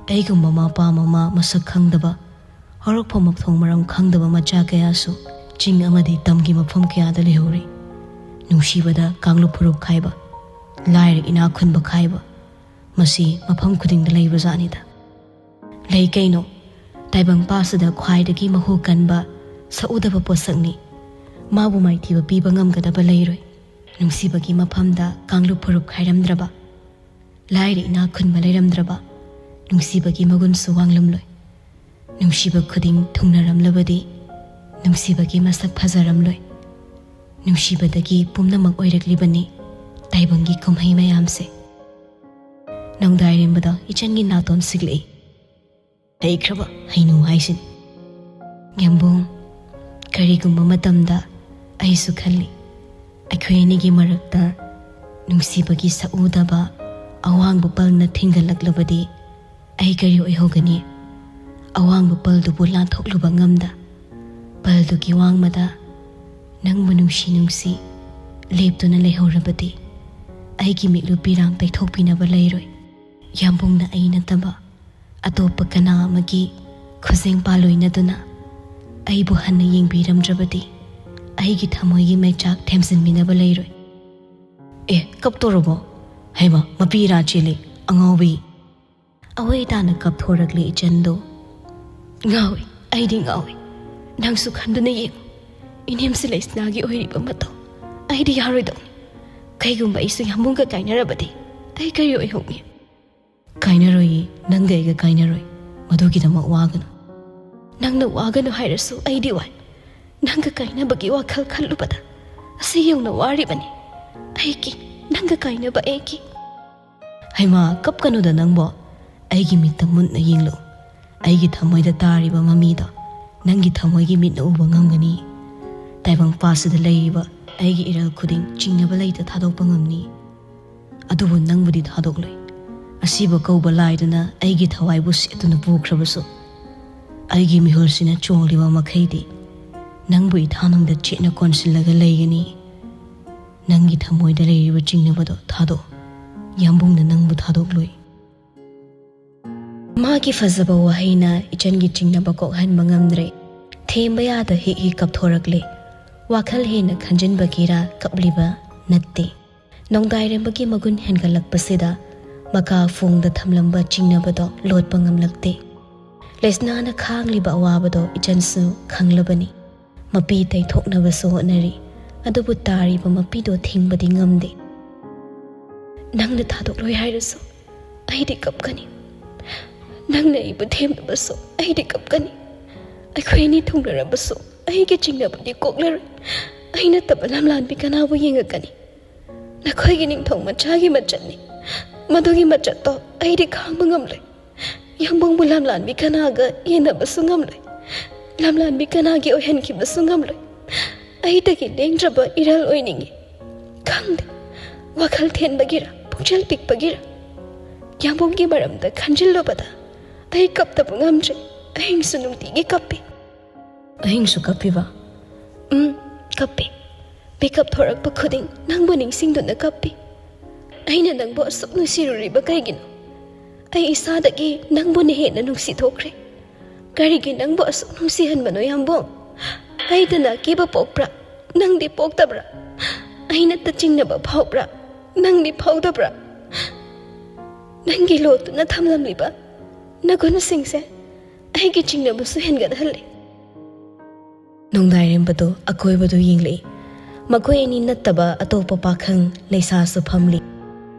ꯑꯩꯒꯨꯝꯕ ꯃꯄꯥ ꯃꯃꯥ ꯃꯁꯛ ꯈꯪꯗꯕ, ꯍꯧꯔꯛꯐꯝ ꯃꯊꯣꯡ ꯃꯔꯝ ꯈꯪꯗꯕ ꯃꯆꯥ ꯀꯌꯥꯁꯨ ꯆꯤꯡ ꯑꯃꯗꯤ ꯇꯝꯒꯤ ꯃꯐꯝ ꯀꯌꯥꯗ ꯂꯩꯍꯧꯔꯤ꯫ ꯅꯨꯡꯁꯤꯕꯗ ꯀꯥꯡꯂꯨꯞ ꯐꯨꯔꯨꯞ ꯈꯥꯏꯕ, ꯂꯥꯏꯔ ꯏꯅꯥꯛ ꯈꯨꯟꯕ ꯈꯥꯏꯕ, ꯃꯁꯤ ꯃꯐꯝ ꯈꯨꯗꯤꯡꯗ ꯂꯩꯕꯖꯥꯠꯅꯤꯗ꯫ ꯂꯩ ꯀꯩꯅꯣ, ꯇꯥꯏꯕꯪ ꯄꯥꯁꯤꯗ ꯈ꯭ꯋꯥꯏꯗꯒꯤ ꯃꯍꯨ ꯀꯟꯕ ꯁꯛꯎꯗꯕ ꯄꯣꯠꯁꯛꯅꯤ꯫ ꯃꯥꯕꯨ ꯃꯥꯏꯊꯤꯕ ꯄꯤꯕ ꯉꯝꯒꯗꯕ ꯂꯩꯔꯣꯏ꯫ ꯅꯨꯡꯁꯤꯕꯒꯤ ꯃꯐꯝꯗ ꯀꯥꯡꯂꯨꯞ ꯐꯨꯔꯨꯞ ꯈꯥꯏꯔꯝꯗ꯭ꯔꯕ, ꯂꯥꯏꯔ ꯏꯅꯥꯛ ꯈꯨꯟꯕ ꯂꯩꯔꯝꯗ꯭ꯔꯕ, ꯅꯨꯡꯁꯤꯕꯒꯤ ꯃꯒꯨꯟꯁꯨ ꯋꯥꯡꯂꯝꯂꯣꯏ꯫ ꯅꯨꯡꯁꯤꯕ ꯈꯨꯗꯤꯡ ꯊꯨꯡꯅꯔꯝꯂꯕꯗꯤ, ꯅꯨꯡꯁꯤꯕꯒꯤ ꯃꯁꯛ ꯐꯖꯔꯝꯂꯣꯏ꯫ ꯅꯨꯡꯁꯤꯕꯗꯒꯤ ꯄꯨꯝꯅꯃꯛ ꯑꯣꯏꯔꯛꯂꯤꯕꯅꯤ ꯇꯥꯏꯕꯪꯒꯤ ꯀꯨꯝꯍꯩ ꯃꯌꯥꯝꯁꯦ꯫ ꯅꯣꯡꯗꯥꯏꯔꯦꯝꯕꯗ ꯏꯆꯟꯒꯤ ꯅꯥꯇꯣꯟ ꯁꯤꯛꯂꯛꯏ꯫ ꯍꯩꯈ꯭ꯔꯕ ꯍꯩꯅꯨ ꯍꯥꯏꯁꯤꯅꯤ꯫ ꯌꯥꯝꯕꯨꯡ, ꯀꯔꯤꯒꯨꯝꯕ ꯃꯇꯝꯗ ꯑꯩꯁꯨ ꯈꯜꯂꯤ, ꯑꯩꯈꯣꯏ ꯑꯅꯤꯒꯤ ꯃꯔꯛꯇ ꯅꯨꯡꯁꯤꯕꯒꯤ ꯁꯛꯎꯗꯕ ꯑꯋꯥꯡꯕ ꯄꯜꯅ ꯊꯤꯡꯒꯠꯂꯛꯂꯕꯗꯤ ꯑꯩ ꯀꯔꯤ ꯑꯣꯏꯍꯧꯒꯅꯤ? ꯑꯋꯥꯡꯕ ꯄꯜꯗꯨꯕꯨ ꯂꯥꯟꯊꯣꯛꯂꯨꯕ ꯉꯝꯗ, ꯄꯜꯗꯨꯒꯤ ꯋꯥꯡꯃꯗ ꯅꯪꯕꯨ ꯅꯨꯡꯁꯤ ꯅꯨꯡꯁꯤ ꯂꯦꯞꯇꯨꯅ ꯂꯩꯍꯧꯔꯕꯗꯤ, ꯑꯩꯒꯤ ꯃꯤꯠꯂꯨ ꯄꯤꯔꯥꯡ ꯇꯩꯊꯣꯛꯄꯤꯅꯕ ꯂꯩꯔꯣꯏ꯫ ꯌꯥꯝꯕꯨꯡꯅ ꯑꯩ ꯅꯠꯇꯕ ꯑꯇꯣꯞꯄ ꯀꯅꯥ ꯑꯃꯒꯤ ꯈꯨꯖꯦꯡ ꯄꯥꯜꯂꯣꯏꯅꯗꯨꯅ ꯑꯩꯕꯨ ꯍꯟꯅ ꯌꯦꯡꯕꯤꯔꯝꯗ꯭ꯔꯕꯗꯤ, ꯑꯩꯒꯤ ꯊꯃꯣꯏꯒꯤ ꯃꯩꯆꯥꯛ ꯊꯦꯝꯖꯤꯟꯕꯤꯅꯕ ꯂꯩꯔꯣꯏ꯫ ꯑꯦ, ꯀꯞꯇꯣꯔꯕꯣ? ꯍꯩꯃꯥ, ꯃꯄꯤ ꯏꯔꯥ ꯆꯦꯜꯂꯦ, ꯑꯉꯥꯎꯕꯤ꯫ ꯑꯋꯣꯏ ꯇꯥꯅ ꯀꯞꯊꯣꯔꯛꯂꯦ ꯏꯆꯟꯗꯣ꯫ ꯉꯥꯎꯏ, ꯑꯩꯗꯤ ꯉꯥꯎꯏ꯫ ꯅꯪꯁꯨ ꯈꯟꯗꯨꯅ ꯌꯦꯡꯉꯨ, ꯏꯅꯦꯝꯁꯤ ꯂꯩꯁꯅꯥꯒꯤ ꯑꯣꯏꯔꯤꯕ ꯃꯇꯧ꯫ ꯑꯩꯗꯤ ꯌꯥꯔꯣꯏꯗꯧꯅꯤ꯫ ꯀꯩꯒꯨꯝꯕ ꯑꯩꯁꯨ ꯌꯥꯝꯕꯨꯡꯒ ꯀꯥꯏꯅꯔꯕꯗꯤ, ꯑꯩ ꯀꯔꯤ ꯑꯣꯏꯍꯧꯅꯤ? ꯀꯥꯏꯅꯔꯣꯏꯌꯦ, ꯅꯪꯒ ꯑꯩꯒ ꯀꯥꯏꯅꯔꯣꯏ꯫ ꯃꯗꯨꯒꯤꯗꯃꯛ ꯋꯥꯒꯅꯨ꯫ ꯅꯪꯅ ꯋꯥꯒꯅꯨ ꯍꯥꯏꯔꯁꯨ ꯑꯩꯗꯤ ꯋꯥꯏ꯫ ꯅꯪꯒ ꯀꯥꯏꯅꯕꯒꯤ ꯋꯥꯈꯜ ꯈꯜꯂꯨꯕꯗ ꯑꯁꯤ ꯌꯧꯅ ꯋꯥꯔꯤꯕꯅꯤ꯫ ꯑꯩꯒꯤ, ꯅꯪꯒ ꯀꯥꯏꯅꯕ ꯑꯩꯒꯤ꯫ ꯍꯩꯃꯥ, ꯀꯞꯀꯅꯨꯗ ꯅꯪꯕꯣ꯫ ꯑꯩꯒꯤ ꯃꯤꯠꯇ ꯃꯨꯟꯅ ꯌꯦꯡꯂꯨ꯫ ꯑꯩꯒꯤ ꯊꯃꯣꯏꯗ ꯇꯥꯔꯤꯕ ꯃꯃꯤꯗꯣ ꯅꯪꯒꯤ ꯊꯃꯣꯏꯒꯤ ꯃꯤꯠꯅ ꯎꯕ ꯉꯝꯒꯅꯤ꯫ ꯇꯥꯏꯕꯪ ꯄꯥꯁꯤꯗ ꯂꯩꯔꯤꯕ ꯑꯩꯒꯤ ꯏꯔꯜ ꯈꯨꯗꯤꯡ ꯆꯤꯡꯅꯕ ꯂꯩꯇ ꯊꯥꯗꯣꯛꯄ ꯉꯝꯅꯤ꯫ ꯑꯗꯨꯕꯨ ꯅꯪꯕꯨꯗꯤ ꯊꯥꯗꯣꯛꯂꯣꯏ꯫ ꯑꯁꯤꯕ ꯀꯧꯕ ꯂꯥꯏꯗꯨꯅ ꯑꯩꯒꯤ ꯊꯋꯥꯏꯕꯨ ꯁꯦꯠꯇꯨꯅ ꯄꯨꯈ꯭ꯔꯕꯁꯨ, ꯑꯩꯒꯤ ꯃꯤꯍꯨꯜꯁꯤꯅ ꯆꯣꯡꯂꯤꯕ ꯃꯈꯩꯗꯤ ꯅꯪꯕꯨ ꯏꯊꯥꯅꯨꯡꯗ ꯆꯦꯠꯅ ꯀꯣꯟꯁꯤꯜꯂꯒ ꯂꯩꯒꯅꯤ꯫ ꯅꯪꯒꯤ ꯊꯃꯣꯏꯗ ꯂꯩꯔꯤꯕ ꯆꯤꯡꯅꯕꯗꯣ ꯊꯥꯗꯣꯛ꯫ ꯌꯥꯝꯕꯨꯡꯅ ꯅꯪꯕꯨ ꯊꯥꯗꯣꯛꯂꯣꯏ꯫ ꯃꯥꯒꯤ ꯐꯖꯕ ꯋꯥꯍꯩꯅ ꯏꯆꯟꯒꯤ ꯆꯤꯡꯅꯕ ꯀꯣꯛꯍꯟꯕ ꯉꯝꯗ꯭ꯔꯦ꯫ ꯊꯦꯝꯕ ꯌꯥꯗ ꯍꯤꯛ ꯍꯤꯛ ꯀꯞꯊꯣꯔꯛꯂꯦ꯫ ꯋꯥꯈꯜ ꯍꯦꯟꯅ ꯈꯟꯖꯤꯟꯕꯒꯤꯔꯥ ꯀꯞꯂꯤꯕ ꯅꯠꯇꯦ꯫ ꯅꯣꯡꯗꯥꯏꯔꯦꯝꯕꯒꯤ ꯃꯒꯨꯟ ꯍꯦꯟꯒꯠꯂꯛꯄꯁꯤꯗ ꯃꯀꯥ ꯐꯣꯡꯗ ꯊꯝꯂꯝꯕ ꯆꯤꯡꯅꯕꯗꯣ ꯂꯣꯠꯄ ꯉꯝꯂꯛꯇꯦ꯫ ꯂꯩꯁꯅꯥꯅ ꯈꯥꯡꯂꯤꯕ ꯑꯋꯥꯕꯗꯣ ꯏꯆꯟꯁꯨ ꯈꯪꯂꯕꯅꯤ꯫ ꯃꯄꯤ ꯇꯩꯊꯣꯛꯅꯕꯁꯨ ꯍꯣꯠꯅꯔꯤ, ꯑꯗꯨꯕꯨ ꯇꯥꯔꯤꯕ ꯃꯄꯤꯗꯣ ꯊꯤꯡꯕꯗꯤ ꯉꯝꯗꯦ꯫ "ꯅꯪꯅ ꯊꯥꯗꯣꯛꯂꯣꯏ ꯍꯥꯏꯔꯁꯨ ꯑꯩꯗꯤ ꯀꯞꯀꯅꯤ꯫ ꯅꯪꯅ ꯑꯩꯕꯨ ꯊꯦꯝꯂꯕꯁꯨ ꯑꯩꯗꯤ ꯀꯞꯀꯅꯤ꯫ ꯑꯩꯈꯣꯏ ꯑꯅꯤ ꯊꯨꯡꯅꯔꯕꯁꯨ ꯑꯩꯒꯤ ꯆꯤꯡꯅꯕꯗꯤ ꯀꯣꯛꯂꯔꯣꯏ꯫ ꯑꯩ ꯅꯠꯇꯕ ꯂꯝꯂꯥꯟꯕꯤ ꯀꯅꯥꯕꯨ ꯌꯦꯡꯉꯛꯀꯅꯤ? ꯅꯈꯣꯏꯒꯤ ꯅꯤꯡꯊꯧ ꯃꯆꯥꯒꯤ ꯃꯆꯠꯅꯤ꯫ ꯃꯗꯨꯒꯤ ꯃꯆꯠꯇꯣ ꯑꯩꯗꯤ ꯈꯥꯡꯕ ꯉꯝꯂꯣꯏ꯫ ꯌꯥꯝꯕꯨꯡꯕꯨ ꯂꯝꯂꯥꯟꯕꯤ ꯀꯅꯥꯒ ꯌꯦꯟꯅꯕꯁꯨ ꯉꯝꯂꯣꯏ꯫ ꯂꯝꯂꯥꯟꯕꯤ ꯀꯅꯥꯒꯤ ꯑꯣꯏꯍꯟꯈꯤꯕꯁꯨ ꯉꯝꯂꯣꯏ꯫ ꯑꯩꯗꯒꯤ ꯂꯦꯡꯗ꯭ꯔꯕ ꯏꯔꯜ ꯑꯣꯏꯅꯤꯡꯏ꯫ ꯈꯪꯗꯦ, ꯋꯥꯈꯜ ꯊꯦꯟꯕꯒꯤꯔ, ꯄꯨꯛꯆꯦꯜ ꯄꯤꯛꯄꯒꯤꯔ, ꯌꯥꯝꯕꯨꯡꯒꯤ ꯃꯔꯝꯗ ꯈꯟꯖꯤꯜꯂꯨꯕꯗ ꯑꯩ ꯀꯞꯇꯕ ꯉꯝꯗ꯭ꯔꯦ꯫ ꯑꯍꯤꯡꯁꯨ ꯅꯨꯡꯇꯤꯒꯤ ꯀꯞꯄꯤ꯫" "ꯑꯍꯤꯡꯁꯨ ꯀꯞꯄꯤꯕ?" "ꯎꯝ, ꯀꯞꯄꯤ꯫ ꯃꯤꯀꯞ ꯊꯣꯔꯛꯄ ꯈꯨꯗꯤꯡ ꯅꯪꯕꯨ ꯅꯤꯡꯁꯤꯡꯗꯨꯅ ꯀꯞꯄꯤ꯫ ꯑꯩꯅ ꯅꯪꯕꯨ ꯑꯁꯨꯛ ꯅꯨꯡꯁꯤꯔꯨꯔꯤꯕ ꯀꯩꯒꯤꯅꯣ? ꯑꯩ ꯏꯁꯥꯗꯒꯤ ꯅꯪꯕꯨꯅ ꯍꯦꯟꯅ ꯅꯨꯡꯁꯤ ꯊꯣꯛꯈ꯭ꯔꯦ꯫ ꯀꯔꯤꯒꯤ ꯅꯪꯕꯨ ꯑꯁꯨꯛ ꯅꯨꯡꯁꯤꯍꯟꯕꯅꯣ, ꯌꯥꯝꯕꯨꯡ? ꯑꯩꯗꯅ ꯑꯀꯤꯕ ꯄꯣꯛꯄ꯭ꯔꯥ? ꯅꯪꯗꯤ ꯄꯣꯛꯇꯕ꯭ꯔꯥ? ꯑꯩꯅ ꯇꯆꯤꯡꯅꯕ ꯐꯥꯎꯕ꯭ꯔꯥ? ꯅꯪꯗꯤ ꯐꯥꯎꯗꯕ꯭ꯔꯥ? ꯅꯪꯒꯤ ꯂꯣꯠꯇꯨꯅ ꯊꯝꯂꯝꯂꯤꯕ ꯅꯒꯨꯟꯁꯤꯡꯁꯦ ꯑꯩꯒꯤ ꯆꯤꯡꯅꯕꯁꯨ ꯍꯦꯟꯒꯠꯍꯜꯂꯤ꯫" ꯅꯣꯡꯗꯥꯏꯔꯦꯝꯕꯗꯣ ꯑꯀꯣꯏꯕꯗꯨ ꯌꯦꯡꯂꯛꯏ꯫ ꯃꯈꯣꯏ ꯑꯅꯤ ꯅꯠꯇꯕ ꯑꯇꯣꯞꯄ ꯄꯥꯈꯪ ꯂꯩꯁꯥꯁꯨ ꯐꯝꯂꯤ꯫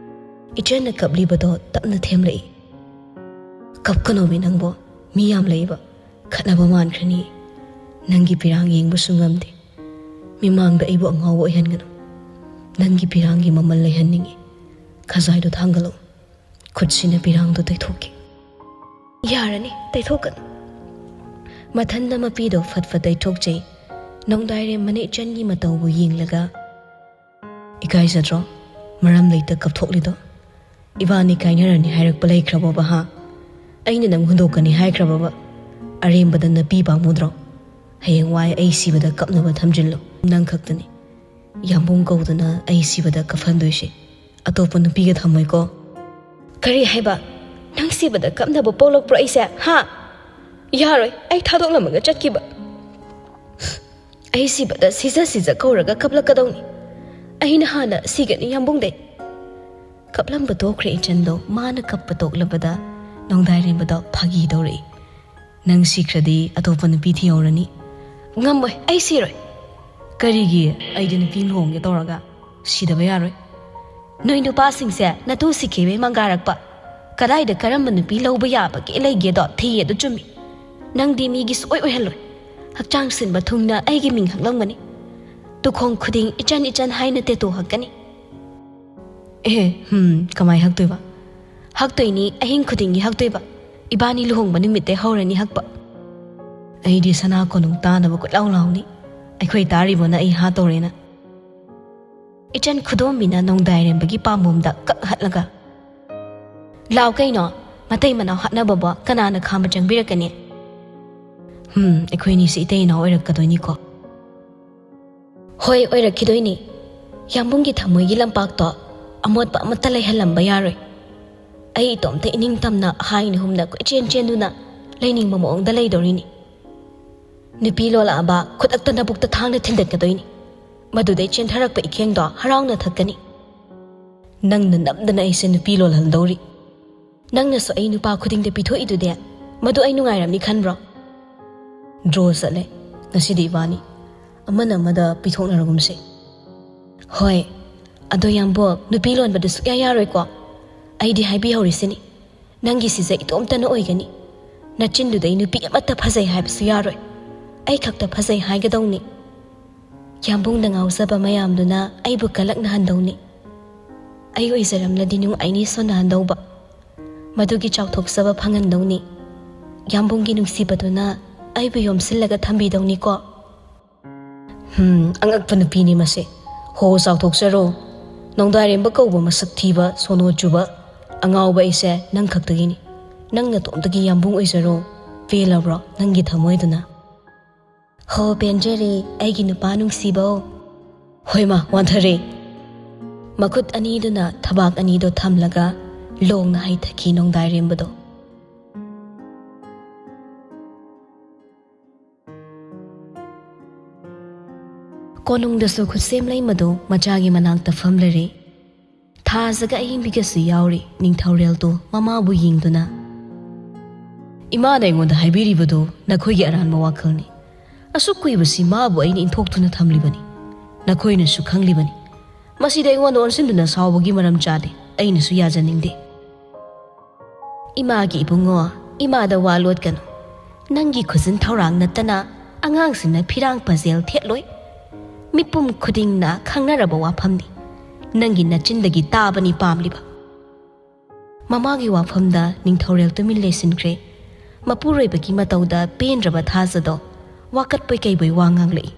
ꯏꯆꯟꯅ ꯀꯞꯂꯤꯕꯗꯣ ꯇꯞꯅ ꯊꯦꯝꯂꯛꯏ꯫ "ꯀꯞꯀꯅꯣꯃꯤ ꯅꯪꯕꯣ, ꯃꯤ ꯌꯥꯝ ꯂꯩꯕ, ꯈꯠꯅꯕ ꯃꯥꯟꯈ꯭ꯔꯅꯤ꯫ ꯅꯪꯒꯤ ꯄꯤꯔꯥꯡ ꯌꯦꯡꯕꯁꯨ ꯉꯝꯗꯦ꯫ ꯃꯤꯃꯥꯡꯗ ꯑꯩꯕꯨ ꯑꯉꯥꯎꯕ ꯑꯣꯏꯍꯟꯒꯅꯨ꯫ ꯅꯪꯒꯤ ꯄꯤꯔꯥꯡꯒꯤ ꯃꯃꯜ ꯂꯩꯍꯟꯅꯤꯡꯏ꯫ ꯈꯖꯥꯏꯗꯣ ꯊꯥꯡꯒꯠꯂꯛꯎ꯫ ꯈꯨꯠꯁꯤꯅ ꯄꯤꯔꯥꯡꯗꯣ ꯇꯩꯊꯣꯛꯀꯦ꯫" "ꯌꯥꯔꯅꯤ, ꯇꯩꯊꯣꯛꯀꯅꯨ꯫" ꯃꯊꯟꯗ ꯃꯄꯤꯗꯣ ꯐꯠ ꯐꯠ ꯇꯩꯊꯣꯛꯆꯩ꯫ ꯅꯣꯡꯗꯥꯏꯔꯦꯝꯕꯅ ꯏꯆꯟꯒꯤ ꯃꯇꯧꯕꯨ ꯌꯦꯡꯂꯒ, "ꯏꯀꯥꯏꯖꯗ꯭ꯔꯣ ꯃꯔꯝ ꯂꯩꯇ ꯀꯞꯊꯣꯛꯂꯤꯗꯣ? ꯏꯕꯥꯅꯤ ꯀꯥꯏꯅꯔꯅꯤ ꯍꯥꯏꯔꯛꯄ ꯂꯩꯈ꯭ꯔꯕꯣꯕ, ꯍꯥ? ꯑꯩꯅ ꯅꯪ ꯍꯨꯟꯗꯣꯛꯀꯅꯤ ꯍꯥꯏꯈ꯭ꯔꯕꯣꯕ? ꯑꯔꯦꯝꯕꯗ ꯅꯄꯤ ꯄꯥꯝꯃꯨꯗ꯭ꯔꯣ? ꯍꯌꯦꯡꯋꯥꯏ ꯑꯩ ꯁꯤꯕꯗ ꯀꯞꯅꯕ ꯊꯝꯖꯤꯜꯂꯨ꯫ ꯅꯪ ꯈꯛꯇꯅꯤ ꯌꯥꯝꯕꯨꯡ ꯀꯧꯗꯨꯅ ꯑꯩ ꯁꯤꯕꯗ ꯀꯞꯍꯟꯗꯣꯏꯁꯦ꯫ ꯑꯇꯣꯞꯄ ꯅꯨꯄꯤꯒ ꯊꯝꯃꯣꯏꯀꯣ꯫" "ꯀꯔꯤ ꯍꯥꯏꯕ? ꯅꯪ ꯁꯤꯕꯗ ꯀꯞꯅꯕ ꯄꯣꯛꯂꯛꯄ꯭ꯔꯣ ꯑꯩꯁꯦ, ꯍꯥ? ꯌꯥꯔꯣꯏ, ꯑꯩ ꯊꯥꯗꯣꯛꯂꯝꯃꯒ ꯆꯠꯈꯤꯕ꯫ ꯑꯩ ꯁꯤꯕꯗ ꯁꯤꯖ ꯁꯤꯖ ꯀꯧꯔꯒ ꯀꯞꯂꯛꯀꯗꯧꯅꯤ꯫ ꯑꯩꯅ ꯍꯥꯟꯅ ꯁꯤꯒꯅꯤ ꯌꯥꯝꯕꯨꯡꯗꯩ꯫ ꯀꯞꯂꯝꯕ ꯇꯣꯛꯈ꯭ꯔꯦ ꯏꯆꯟꯗꯣ꯫ ꯃꯥꯅ ꯀꯞꯄ ꯇꯣꯛꯂꯕꯗ ꯅꯣꯡꯗꯥꯏꯔꯦꯝꯕꯗꯣ ꯐꯥꯒꯤ ꯇꯧꯔꯛꯏ꯫ "ꯅꯪ ꯁꯤꯈ꯭ꯔꯗꯤ ꯑꯇꯣꯞꯄ ꯅꯨꯄꯤ ꯊꯤꯍꯧꯔꯅꯤ?" "ꯉꯝꯃꯣꯏ, ꯑꯩ ꯁꯤꯔꯣꯏ꯫" "ꯀꯔꯤꯒꯤ? ꯑꯩꯗꯤ ꯅꯨꯄꯤ ꯂꯨꯍꯣꯡꯒꯦ ꯇꯧꯔꯒ ꯁꯤꯗꯕ ꯌꯥꯔꯣꯏ꯫" "ꯅꯣꯏ ꯅꯨꯄꯥꯁꯤꯡꯁꯦ ꯅꯇꯨ ꯁꯤꯈꯤꯕꯩ ꯃꯪꯒꯥꯔꯛꯄ꯫ ꯀꯗꯥꯏꯗ ꯀꯔꯝꯕ ꯅꯨꯄꯤ ꯂꯧꯕ ꯌꯥꯕꯒꯦ ꯂꯩꯒꯦꯗꯣ ꯊꯤꯌꯦ ꯑꯗꯨ ꯆꯨꯝꯃꯤ꯫ ꯅꯪꯗꯤ ꯃꯤꯒꯤ ꯁꯨꯛꯑꯣꯏ ꯑꯣꯏꯍꯜꯂꯣꯏ꯫ ꯍꯛꯆꯥꯡ ꯁꯤꯟꯕ ꯊꯨꯡꯅ ꯑꯩꯒꯤ ꯃꯤꯡ ꯍꯛꯂꯝꯒꯅꯤ꯫ ꯇꯨꯈꯣꯡ ꯈꯨꯗꯤꯡ ꯏꯆꯟ ꯏꯆꯟ ꯍꯥꯏꯅ ꯇꯦꯇꯨ ꯍꯛꯀꯅꯤ꯫" "ꯑꯦ, ꯍꯝ, ꯀꯃꯥꯏ ꯍꯛꯇꯣꯏꯕ?" "ꯍꯛꯇꯣꯏꯅꯤ, ꯑꯍꯤꯡ ꯈꯨꯗꯤꯡꯒꯤ ꯍꯛꯇꯣꯏꯕ꯫ ꯏꯕꯥꯅꯤ ꯂꯨꯍꯣꯡꯕ ꯅꯨꯃꯤꯠꯇꯩ ꯍꯧꯔꯅꯤ ꯍꯛꯄ꯫" "ꯑꯩꯗꯤ ꯁꯅꯥ ꯀꯣꯅꯨꯡ ꯇꯥꯅꯕ ꯀꯣꯏꯂꯥꯎ ꯂꯥꯎꯅꯤ꯫ ꯑꯩꯈꯣꯏ ꯇꯥꯔꯤꯕꯣꯅ ꯑꯩ ꯍꯥꯠꯇꯧꯔꯦꯅ꯫" ꯏꯆꯟ ꯈꯨꯗꯣꯝꯕꯤꯅ ꯅꯣꯡꯗꯥꯏꯔꯦꯝꯕꯒꯤ ꯄꯥꯝꯕꯣꯝꯗ ꯀꯛ ꯍꯠꯂꯒ, "ꯂꯥꯎ ꯀꯩꯅꯣ, ꯃꯇꯩ ꯃꯅꯥꯎ ꯍꯥꯠꯅꯕꯕꯣ ꯀꯅꯥꯅ ꯈꯥꯝꯕ ꯆꯪꯕꯤꯔꯛꯀꯅꯤ?" "ꯍꯝ, ꯑꯩꯈꯣꯏꯅꯤꯁꯦ ꯏꯇꯩ ꯏꯅꯥꯎ ꯑꯣꯏꯔꯛꯀꯗꯣꯏꯅꯤꯀꯣ꯫" "ꯍꯣꯏ, ꯑꯣꯏꯔꯛꯈꯤꯗꯣꯏꯅꯤ꯫ ꯌꯥꯝꯕꯨꯡꯒꯤ ꯊꯃꯣꯏꯒꯤ ꯂꯝꯄꯥꯛꯇꯣ ꯑꯃꯣꯠꯄ ꯑꯃꯠꯇ ꯂꯩꯍꯜꯂꯝꯕ ꯌꯥꯔꯣꯏ꯫ ꯑꯩ ꯏꯇꯣꯝꯇ ꯏꯅꯤꯡꯇꯝꯅ ꯍꯥꯏꯅ ꯍꯨꯝꯅ ꯀꯣꯏꯆꯦꯟ ꯆꯦꯟꯗꯨꯅ ꯂꯩꯅꯤꯡꯕ ꯃꯑꯣꯡꯗ ꯂꯩꯗꯣꯔꯤꯅꯤ꯫ ꯅꯨꯄꯤ ꯂꯣꯜꯂꯛꯑꯕ ꯈꯨꯗꯛꯇ ꯅꯕꯨꯛꯇ ꯊꯥꯡꯅ ꯊꯤꯟꯗꯠꯀꯗꯣꯏꯅꯤ꯫ ꯃꯗꯨꯗꯩ ꯆꯦꯟꯊꯔꯛꯄ ꯏꯈꯦꯡꯗꯣ ꯍꯔꯥꯎꯅ ꯊꯛꯀꯅꯤ꯫" "ꯅꯪꯅ ꯅꯝꯗꯅ ꯑꯩꯁꯦ ꯅꯨꯄꯤ ꯂꯣꯜꯍꯟꯗꯧꯔꯤ꯫" "ꯅꯪꯅꯁꯨ ꯑꯩ ꯅꯨꯄꯥ ꯈꯨꯗꯤꯡꯗ ꯄꯤꯊꯣꯛꯏꯗꯨꯗꯤ, ꯃꯗꯨ ꯑꯩ ꯅꯨꯡꯉꯥꯏꯔꯝꯅꯤ ꯈꯟꯕ꯭ꯔꯣ?" "ꯗ꯭ꯔꯣ ꯆꯠꯂꯦ ꯉꯁꯤꯗꯤ ꯏꯕꯥꯅꯤ꯫ ꯑꯃꯅ ꯑꯃꯗ ꯄꯤꯊꯣꯛꯅꯔꯒꯨꯝꯁꯦ꯫" "ꯍꯣꯏ, ꯑꯗꯣ ꯌꯥꯝꯕꯣꯛ, ꯅꯨꯄꯤ ꯂꯣꯟꯕꯗꯨ ꯁꯨꯛꯌꯥ ꯌꯥꯔꯣꯏꯀꯣ? ꯑꯩꯗꯤ ꯍꯥꯏꯕꯤꯍꯧꯔꯤꯁꯤꯅꯤ, ꯅꯪꯒꯤ ꯁꯤꯖ ꯏꯇꯣꯝꯇꯅ ꯑꯣꯏꯒꯅꯤ꯫ ꯅꯆꯤꯟꯗꯨꯗꯩ ꯅꯨꯄꯤ ꯑꯃꯠꯇ ꯐꯖꯩ ꯍꯥꯏꯕꯁꯨ ꯌꯥꯔꯣꯏ꯫ ꯑꯩ ꯈꯛꯇ ꯐꯖꯩ ꯍꯥꯏꯒꯗꯧꯅꯤ꯫ ꯌꯥꯝꯕꯨꯡꯅ ꯉꯥꯎꯖꯕ ꯃꯌꯥꯝꯗꯨꯅ ꯑꯩꯕꯨ ꯀꯂꯛꯅꯍꯟꯗꯧꯅꯤ꯫ ꯑꯩ ꯑꯣꯏꯖꯔꯝꯂꯗꯤ ꯅꯨꯡꯉꯥꯏꯅꯤ ꯁꯣꯟꯅꯍꯟꯗꯧꯕ꯫ ꯃꯗꯨꯒꯤ ꯆꯥꯎꯊꯣꯛꯆꯕ ꯐꯪꯍꯟꯗꯧꯅꯤ꯫ ꯌꯥꯝꯕꯨꯡꯒꯤ ꯅꯨꯡꯁꯤꯕꯗꯨꯅ ꯑꯩꯕꯨ ꯌꯣꯝꯁꯤꯜꯂꯒ ꯊꯝꯕꯤꯗꯧꯅꯤꯀꯣ꯫" "ꯍꯝ, ꯑꯉꯛꯄ ꯅꯨꯄꯤꯅꯤ ꯃꯁꯦ꯫ ꯍꯣ, ꯆꯥꯎꯊꯣꯛꯆꯔꯣ꯫ ꯅꯣꯡꯗꯥꯏꯔꯦꯝꯕ ꯀꯧꯕ ꯃꯁꯛ ꯊꯤꯕ, ꯁꯣꯅꯣ ꯆꯨꯕ, ꯑꯉꯥꯎꯕ ꯑꯩꯁꯦ ꯅꯪ ꯈꯛꯇꯒꯤꯅꯤ꯫ ꯅꯪ ꯅꯇꯣꯝꯇꯒꯤ ꯌꯥꯝꯕꯨꯡ ꯑꯣꯏꯖꯔꯣ꯫ ꯄꯦꯜꯂꯕ꯭ꯔꯣ ꯅꯪꯒꯤ ꯊꯃꯣꯏꯗꯨꯅ?" "ꯍꯣ, ꯄꯦꯟꯖꯔꯦ, ꯑꯩꯒꯤ ꯅꯨꯄꯥ ꯅꯨꯡꯁꯤꯕꯧ꯫" "ꯍꯣꯏꯃꯥ, ꯋꯥꯟꯊꯔꯦ꯫" ꯃꯈꯨꯠ ꯑꯅꯤꯗꯨꯅ ꯊꯕꯥꯛ ꯑꯅꯤꯗꯣ ꯊꯝꯂꯒ ꯂꯣꯡꯅ ꯍꯩꯊꯈꯤ ꯅꯣꯡꯗꯥꯏꯔꯦꯝꯕꯗꯣ꯫ ꯀꯣꯅꯨꯡꯗꯁꯨ ꯈꯨꯠꯁꯦꯝ ꯂꯩꯃꯗꯨ ꯃꯆꯥꯒꯤ ꯃꯅꯥꯛꯇ ꯐꯝꯂꯔꯦ꯫ ꯊꯥꯖꯒ ꯑꯍꯤꯡꯕꯤꯒꯁꯨ ꯌꯥꯎꯔꯤ꯫ ꯅꯤꯡꯊꯧꯔꯦꯜꯗꯨ ꯃꯃꯥꯕꯨ ꯌꯦꯡꯗꯨꯅ, "ꯏꯃꯥꯅ ꯑꯩꯉꯣꯟꯗ ꯍꯥꯏꯕꯤꯔꯤꯕꯗꯨ ꯅꯈꯣꯏꯒꯤ ꯑꯔꯥꯟꯕ ꯋꯥꯈꯜꯅꯤ꯫ ꯑꯁꯨꯛ ꯀꯨꯏꯕꯁꯤ ꯃꯥꯕꯨ ꯑꯩꯅ ꯏꯟꯊꯣꯛꯇꯨꯅ ꯊꯝꯂꯤꯕꯅꯤ꯫ ꯅꯈꯣꯏꯅꯁꯨ ꯈꯪꯂꯤꯕꯅꯤ꯫ ꯃꯁꯤꯗ ꯑꯩꯉꯣꯟꯗ ꯑꯣꯟꯁꯤꯟꯗꯨꯅ ꯁꯥꯎꯕꯒꯤ ꯃꯔꯝ ꯆꯥꯗꯦ꯫ ꯑꯩꯅꯁꯨ ꯌꯥꯖꯅꯤꯡꯗꯦ꯫" "ꯏꯃꯥꯒꯤ ꯏꯕꯨꯡꯉꯣ, ꯏꯃꯥꯗ ꯋꯥ ꯂꯣꯠꯀꯅꯨ꯫ ꯅꯪꯒꯤ ꯈꯨꯖꯤꯟ ꯊꯧꯔꯥꯡ ꯅꯠꯇꯅ ꯑꯉꯥꯡꯁꯤꯡꯅ ꯐꯤꯔꯥꯡ ꯄꯖꯦꯜ ꯊꯦꯠꯂꯣꯏ꯫ ꯃꯤꯄꯨꯝ ꯈꯨꯗꯤꯡꯅ ꯈꯪꯅꯔꯕ ꯋꯥꯐꯝꯅꯤ꯫ ꯅꯪꯒꯤ ꯅꯆꯤꯟꯗꯒꯤ ꯇꯥꯕꯅꯤ ꯄꯥꯝꯂꯤꯕ꯫" ꯃꯃꯥꯒꯤ ꯋꯥꯐꯝꯗ ꯅꯤꯡꯊꯧꯔꯦꯜ ꯇꯨꯃꯤꯟ ꯂꯩꯁꯤꯟꯈ꯭ꯔꯦ꯫ ꯃꯄꯨꯔꯣꯏꯕꯒꯤ ꯃꯇꯧꯗ ꯄꯦꯟꯗ꯭ꯔꯕ ꯊꯥꯖꯗꯣ ꯋꯥꯀꯠꯄꯣꯏ ꯀꯩꯕꯣꯏ ꯋꯥ ꯉꯥꯡꯂꯛꯏ꯫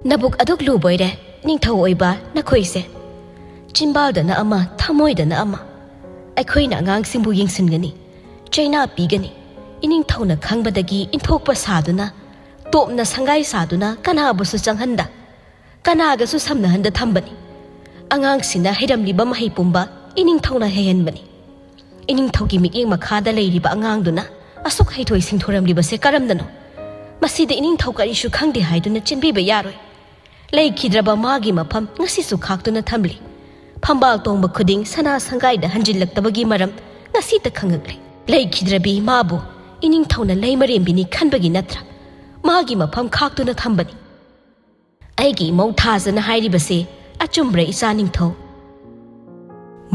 "ꯅꯕꯨꯛ ꯑꯗꯨꯛ ꯂꯨꯕꯣꯏꯔꯦ, ꯅꯤꯡꯊꯧ ꯑꯣꯏꯕ ꯅꯈꯣꯏꯁꯦ꯫ ꯆꯤꯟꯕꯥꯜꯗꯅ ꯑꯃ, ꯊꯃꯣꯏꯗꯅ ꯑꯃ꯫ ꯑꯩꯈꯣꯏꯅ ꯑꯉꯥꯡꯁꯤꯡꯕꯨ ꯌꯦꯡꯁꯤꯟꯒꯅꯤ, ꯆꯩꯅꯥ ꯄꯤꯒꯅꯤ꯫ ꯏꯅꯤꯡꯊꯧꯅ ꯈꯪꯕꯗꯒꯤ ꯏꯟꯊꯣꯛꯄ ꯁꯥꯗꯨꯅ, ꯇꯣꯞꯅ ꯁꯪꯒꯥꯏ ꯁꯥꯗꯨꯅ ꯀꯅꯥꯕꯨꯁꯨ ꯆꯪꯍꯟꯗ, ꯀꯅꯥꯒꯁꯨ ꯁꯝꯅꯍꯟꯗ ꯊꯝꯕꯅꯤ꯫ ꯑꯉꯥꯡꯁꯤꯡꯅ ꯍꯩꯔꯝꯂꯤꯕ ꯃꯍꯩ ꯄꯨꯝꯕ ꯏꯅꯤꯡꯊꯧꯅ ꯍꯩꯍꯟꯕꯅꯤ꯫ ꯏꯅꯤꯡꯊꯧꯒꯤ ꯃꯤꯠꯌꯦꯡ ꯃꯈꯥꯗ ꯂꯩꯔꯤꯕ ꯑꯉꯥꯡꯗꯨꯅ ꯑꯁꯨꯛ ꯍꯩꯊꯣꯏ ꯁꯤꯡꯊꯣꯔꯝꯂꯤꯕꯁꯦ ꯀꯔꯝꯅꯅꯣ? ꯃꯁꯤꯗ ꯏꯅꯤꯡꯊꯧ ꯀꯔꯤꯁꯨ ꯈꯪꯗꯦ ꯍꯥꯏꯗꯨꯅ ꯆꯦꯟꯕꯤꯕ ꯌꯥꯔꯣꯏ꯫" ꯂꯩꯈꯤꯗ꯭ꯔꯕ ꯃꯥꯒꯤ ꯃꯐꯝ ꯉꯁꯤꯁꯨ ꯈꯥꯛꯇꯨꯅ ꯊꯝꯂꯤ꯫ ꯐꯝꯕꯥꯜ ꯇꯣꯡꯕ ꯈꯨꯗꯤꯡ ꯁꯅꯥ ꯁꯪꯒꯥꯏꯗ ꯍꯟꯖꯤꯜꯂꯛꯇꯕꯒꯤ ꯃꯔꯝ ꯉꯁꯤꯇ ꯈꯪꯉꯛꯂꯦ꯫ ꯂꯩꯈꯤꯗ꯭ꯔꯕꯤ ꯃꯥꯕꯨ ꯏꯅꯤꯡꯊꯧꯅ ꯂꯩꯃꯔꯦꯝꯕꯤꯅꯤ ꯈꯟꯕꯒꯤ ꯅꯠꯇ꯭ꯔꯥ ꯃꯥꯒꯤ ꯃꯐꯝ ꯈꯥꯛꯇꯨꯅ ꯊꯝꯕꯅꯤ? ꯑꯩꯒꯤ ꯏꯃꯧ ꯊꯥꯖꯅ ꯍꯥꯏꯔꯤꯕꯁꯦ ꯑꯆꯨꯝꯕ꯭ꯔꯥ, ꯏꯆꯥ ꯅꯤꯡꯊꯧ?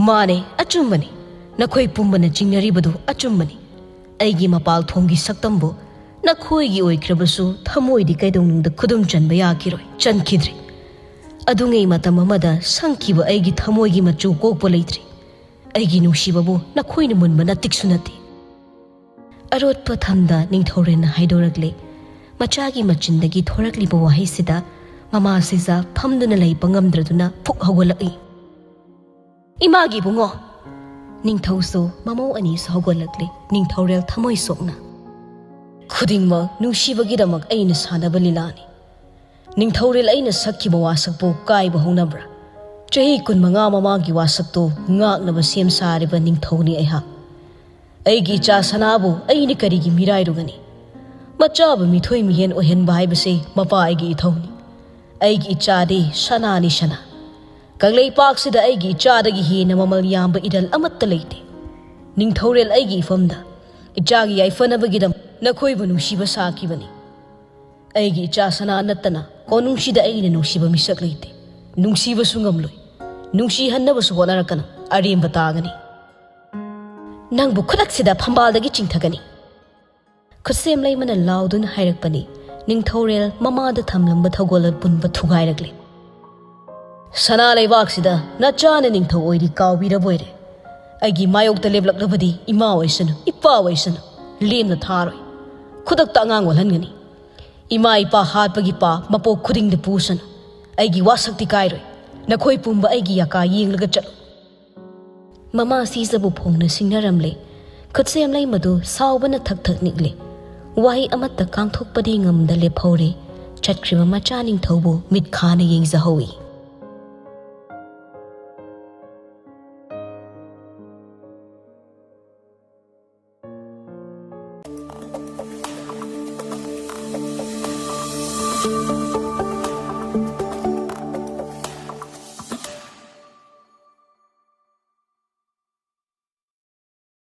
"ꯃꯥꯅꯦ, ꯑꯆꯨꯝꯕꯅꯤ꯫ ꯅꯈꯣꯏ ꯄꯨꯝꯕꯅ ꯆꯤꯡꯅꯔꯤꯕꯗꯨ ꯑꯆꯨꯝꯕꯅꯤ꯫ ꯑꯩꯒꯤ ꯃꯄꯥꯜ ꯊꯣꯡꯒꯤ ꯁꯛꯇꯝꯕꯨ ꯅꯈꯣꯏꯒꯤ ꯑꯣꯏꯈ꯭ꯔꯕꯁꯨ ꯊꯃꯣꯏꯗꯤ ꯀꯩꯗꯧꯅꯨꯡꯗ ꯈꯨꯗꯨꯝ ꯆꯟꯕ ꯌꯥꯈꯤꯔꯣꯏ, ꯆꯟꯈꯤꯗ꯭ꯔꯤ꯫ ꯑꯗꯨꯉꯩ ꯃꯇꯝ ꯑꯃꯗ ꯁꯪꯈꯤꯕ ꯑꯩꯒꯤ ꯊꯃꯣꯏꯒꯤ ꯃꯆꯨ ꯀꯣꯛꯄ ꯂꯩꯇ꯭ꯔꯤ꯫ ꯑꯩꯒꯤ ꯅꯨꯡꯁꯤꯕꯕꯨ ꯅꯈꯣꯏꯅ ꯃꯨꯟꯕ ꯅꯇꯤꯛꯁꯨ ꯅꯠꯇꯦ꯫" ꯑꯔꯣꯠꯄ ꯊꯝꯗ ꯅꯤꯡꯊꯧꯔꯦꯜꯅ ꯍꯥꯏꯗꯣꯔꯛꯂꯦ꯫ ꯃꯆꯥꯒꯤ ꯃꯆꯤꯟꯗꯒꯤ ꯊꯣꯔꯛꯂꯤꯕ ꯋꯥꯍꯩꯁꯤꯗ ꯃꯃꯥ ꯁꯤꯖꯥ ꯐꯝꯗꯨꯅ ꯂꯩꯕ ꯉꯝꯗ꯭ꯔꯗꯨꯅ ꯐꯨꯛ ꯍꯧꯒꯠꯂꯛꯏ꯫ "ꯏꯃꯥꯒꯤ ꯏꯕꯨꯡꯉꯣ!" ꯅꯤꯡꯊꯧꯁꯨ ꯃꯃꯧ ꯑꯅꯤꯁꯨ ꯍꯧꯒꯠꯂꯛꯂꯦ꯫ ꯅꯤꯡꯊꯧꯔꯦꯜ ꯊꯃꯣꯏ ꯁꯣꯛꯅ, "ꯈꯨꯗꯤꯡꯃꯛ ꯅꯨꯡꯁꯤꯕꯒꯤꯗꯃꯛ ꯑꯩꯅ ꯁꯥꯟꯅꯕ ꯂꯤꯂꯥꯅꯤ꯫ ꯅꯤꯡꯊꯧꯔꯦꯜ ꯑꯩꯅ ꯁꯛꯈꯤꯕ ꯋꯥꯁꯛꯄꯨ ꯀꯥꯏꯕ ꯍꯧꯅꯕ꯭ꯔꯥ? ꯆꯍꯤ ꯀꯨꯟꯃꯉꯥ ꯃꯃꯥꯡꯒꯤ ꯋꯥꯁꯛꯇꯨ ꯉꯥꯛꯅꯕ ꯁꯦꯝ ꯁꯥꯔꯤꯕ ꯅꯤꯡꯊꯧꯅꯤ ꯑꯩꯍꯥꯛ꯫ ꯑꯩꯒꯤ ꯏꯆꯥ ꯁꯅꯥꯕꯨ ꯑꯩꯅ ꯀꯔꯤꯒꯤ ꯃꯤꯔꯥꯏꯔꯨꯒꯅꯤ? ꯃꯆꯥꯕꯨ ꯃꯤꯊꯣꯏ ꯃꯤꯍꯦꯟ ꯑꯣꯏꯍꯟꯕ ꯍꯥꯏꯕꯁꯤ ꯃꯄꯥ ꯑꯩꯒꯤ ꯏꯊꯧꯅꯤ꯫ ꯑꯩꯒꯤ ꯏꯆꯥꯗꯤ ꯁꯅꯥꯅꯤ ꯁꯅꯥ꯫ ꯀꯪꯂꯩꯄꯥꯛꯁꯤꯗ ꯑꯩꯒꯤ ꯏꯆꯥꯗꯒꯤ ꯍꯦꯟꯅ ꯃꯃꯜ ꯌꯥꯝꯕ ꯏꯔꯜ ꯑꯃꯠꯇ ꯂꯩꯇꯦ꯫ ꯅꯤꯡꯊꯧꯔꯦꯜ ꯑꯩꯒꯤ ꯏꯐꯝꯗ ꯏꯆꯥꯒꯤ ꯌꯥꯏꯐꯅꯕꯒꯤꯗꯃꯛ ꯅꯈꯣꯏꯕꯨ ꯅꯨꯡꯁꯤꯕ ꯁꯥꯈꯤꯕꯅꯤ꯫ ꯑꯩꯒꯤ ꯏꯆꯥ ꯁꯅꯥ ꯅꯠꯇꯅ ꯀꯣꯅꯨꯡꯁꯤꯗ ꯑꯩꯅ ꯅꯨꯡꯁꯤꯕ ꯃꯤꯁꯛ ꯂꯩꯇꯦ꯫ ꯅꯨꯡꯁꯤꯕꯁꯨ ꯉꯝꯂꯣꯏ꯫ ꯅꯨꯡꯁꯤꯍꯟꯅꯕꯁꯨ ꯍꯣꯠꯅꯔꯛꯀꯅꯨ꯫ ꯑꯔꯦꯝꯕ ꯇꯥꯒꯅꯤ꯫ ꯅꯪꯕꯨ ꯈꯨꯗꯛꯁꯤꯗ ꯐꯝꯕꯥꯜꯗꯒꯤ ꯆꯤꯡꯊꯒꯅꯤ꯫ ꯈꯨꯠꯁꯦꯝ ꯂꯩꯃꯅ ꯂꯥꯎꯗꯨꯅ ꯍꯥꯏꯔꯛꯄꯅꯤ꯫ ꯅꯤꯡꯊꯧꯔꯦꯜ ꯃꯃꯥꯗ ꯊꯝꯂꯝꯕ ꯊꯧꯒꯜ ꯄꯨꯟꯕ ꯊꯨꯒꯥꯏꯔꯛꯂꯦ꯫ ꯁꯅꯥ ꯂꯩꯕꯥꯛꯁꯤꯗ ꯅꯆꯥꯅ ꯅꯤꯡꯊꯧ ꯑꯣꯏꯔꯤ ꯀꯥꯎꯕꯤꯔꯕꯣꯏꯔꯦ꯫ ꯑꯩꯒꯤ ꯃꯥꯌꯣꯛꯇ ꯂꯦꯞꯂꯛꯂꯕꯗꯤ ꯏꯃꯥ ꯑꯣꯏꯁꯅꯨ, ꯏꯄꯥ ꯑꯣꯏꯁꯅꯨ, ꯂꯦꯝꯅ ꯊꯥꯔꯣꯏ꯫ ꯈꯨꯗꯛꯇ ꯑꯉꯥꯡ ꯑꯣꯜꯍꯟꯒꯅꯤ꯫ ꯏꯃꯥ ꯏꯄꯥ ꯍꯥꯠꯄꯒꯤ ꯄꯥꯞ ꯃꯄꯣꯛ ꯈꯨꯗꯤꯡꯗ ꯄꯨꯁꯅꯨ꯫ ꯑꯩꯒꯤ ꯋꯥꯁꯛꯇꯤ ꯀꯥꯏꯔꯣꯏ꯫ ꯅꯈꯣꯏ ꯄꯨꯝꯕ ꯑꯩꯒꯤ ꯌꯥꯀꯥ ꯌꯦꯡꯂꯒ ꯆꯠꯂꯨ꯫ ꯃꯃꯥ ꯁꯤꯖꯕꯨ ꯐꯣꯡꯅ ꯁꯤꯡꯅꯔꯝꯂꯦ꯫ ꯈꯨꯠꯁꯦꯝ ꯂꯩꯃꯗꯨ ꯁꯥꯎꯕꯅ ꯊꯛ ꯊꯛ ꯅꯤꯛꯂꯦ꯫ ꯋꯥꯍꯩ ꯑꯃꯠꯇ ꯀꯥꯡꯊꯣꯛꯄꯗꯤ ꯉꯝꯗ ꯂꯦꯞꯍꯧꯔꯦ꯫ ꯆꯠꯈ꯭ꯔꯤꯕ ꯃꯆꯥ ꯅꯤꯡꯊꯧꯕꯨ ꯃꯤꯠ ꯈꯥꯅ ꯌꯦꯡꯖꯍꯧꯏ꯫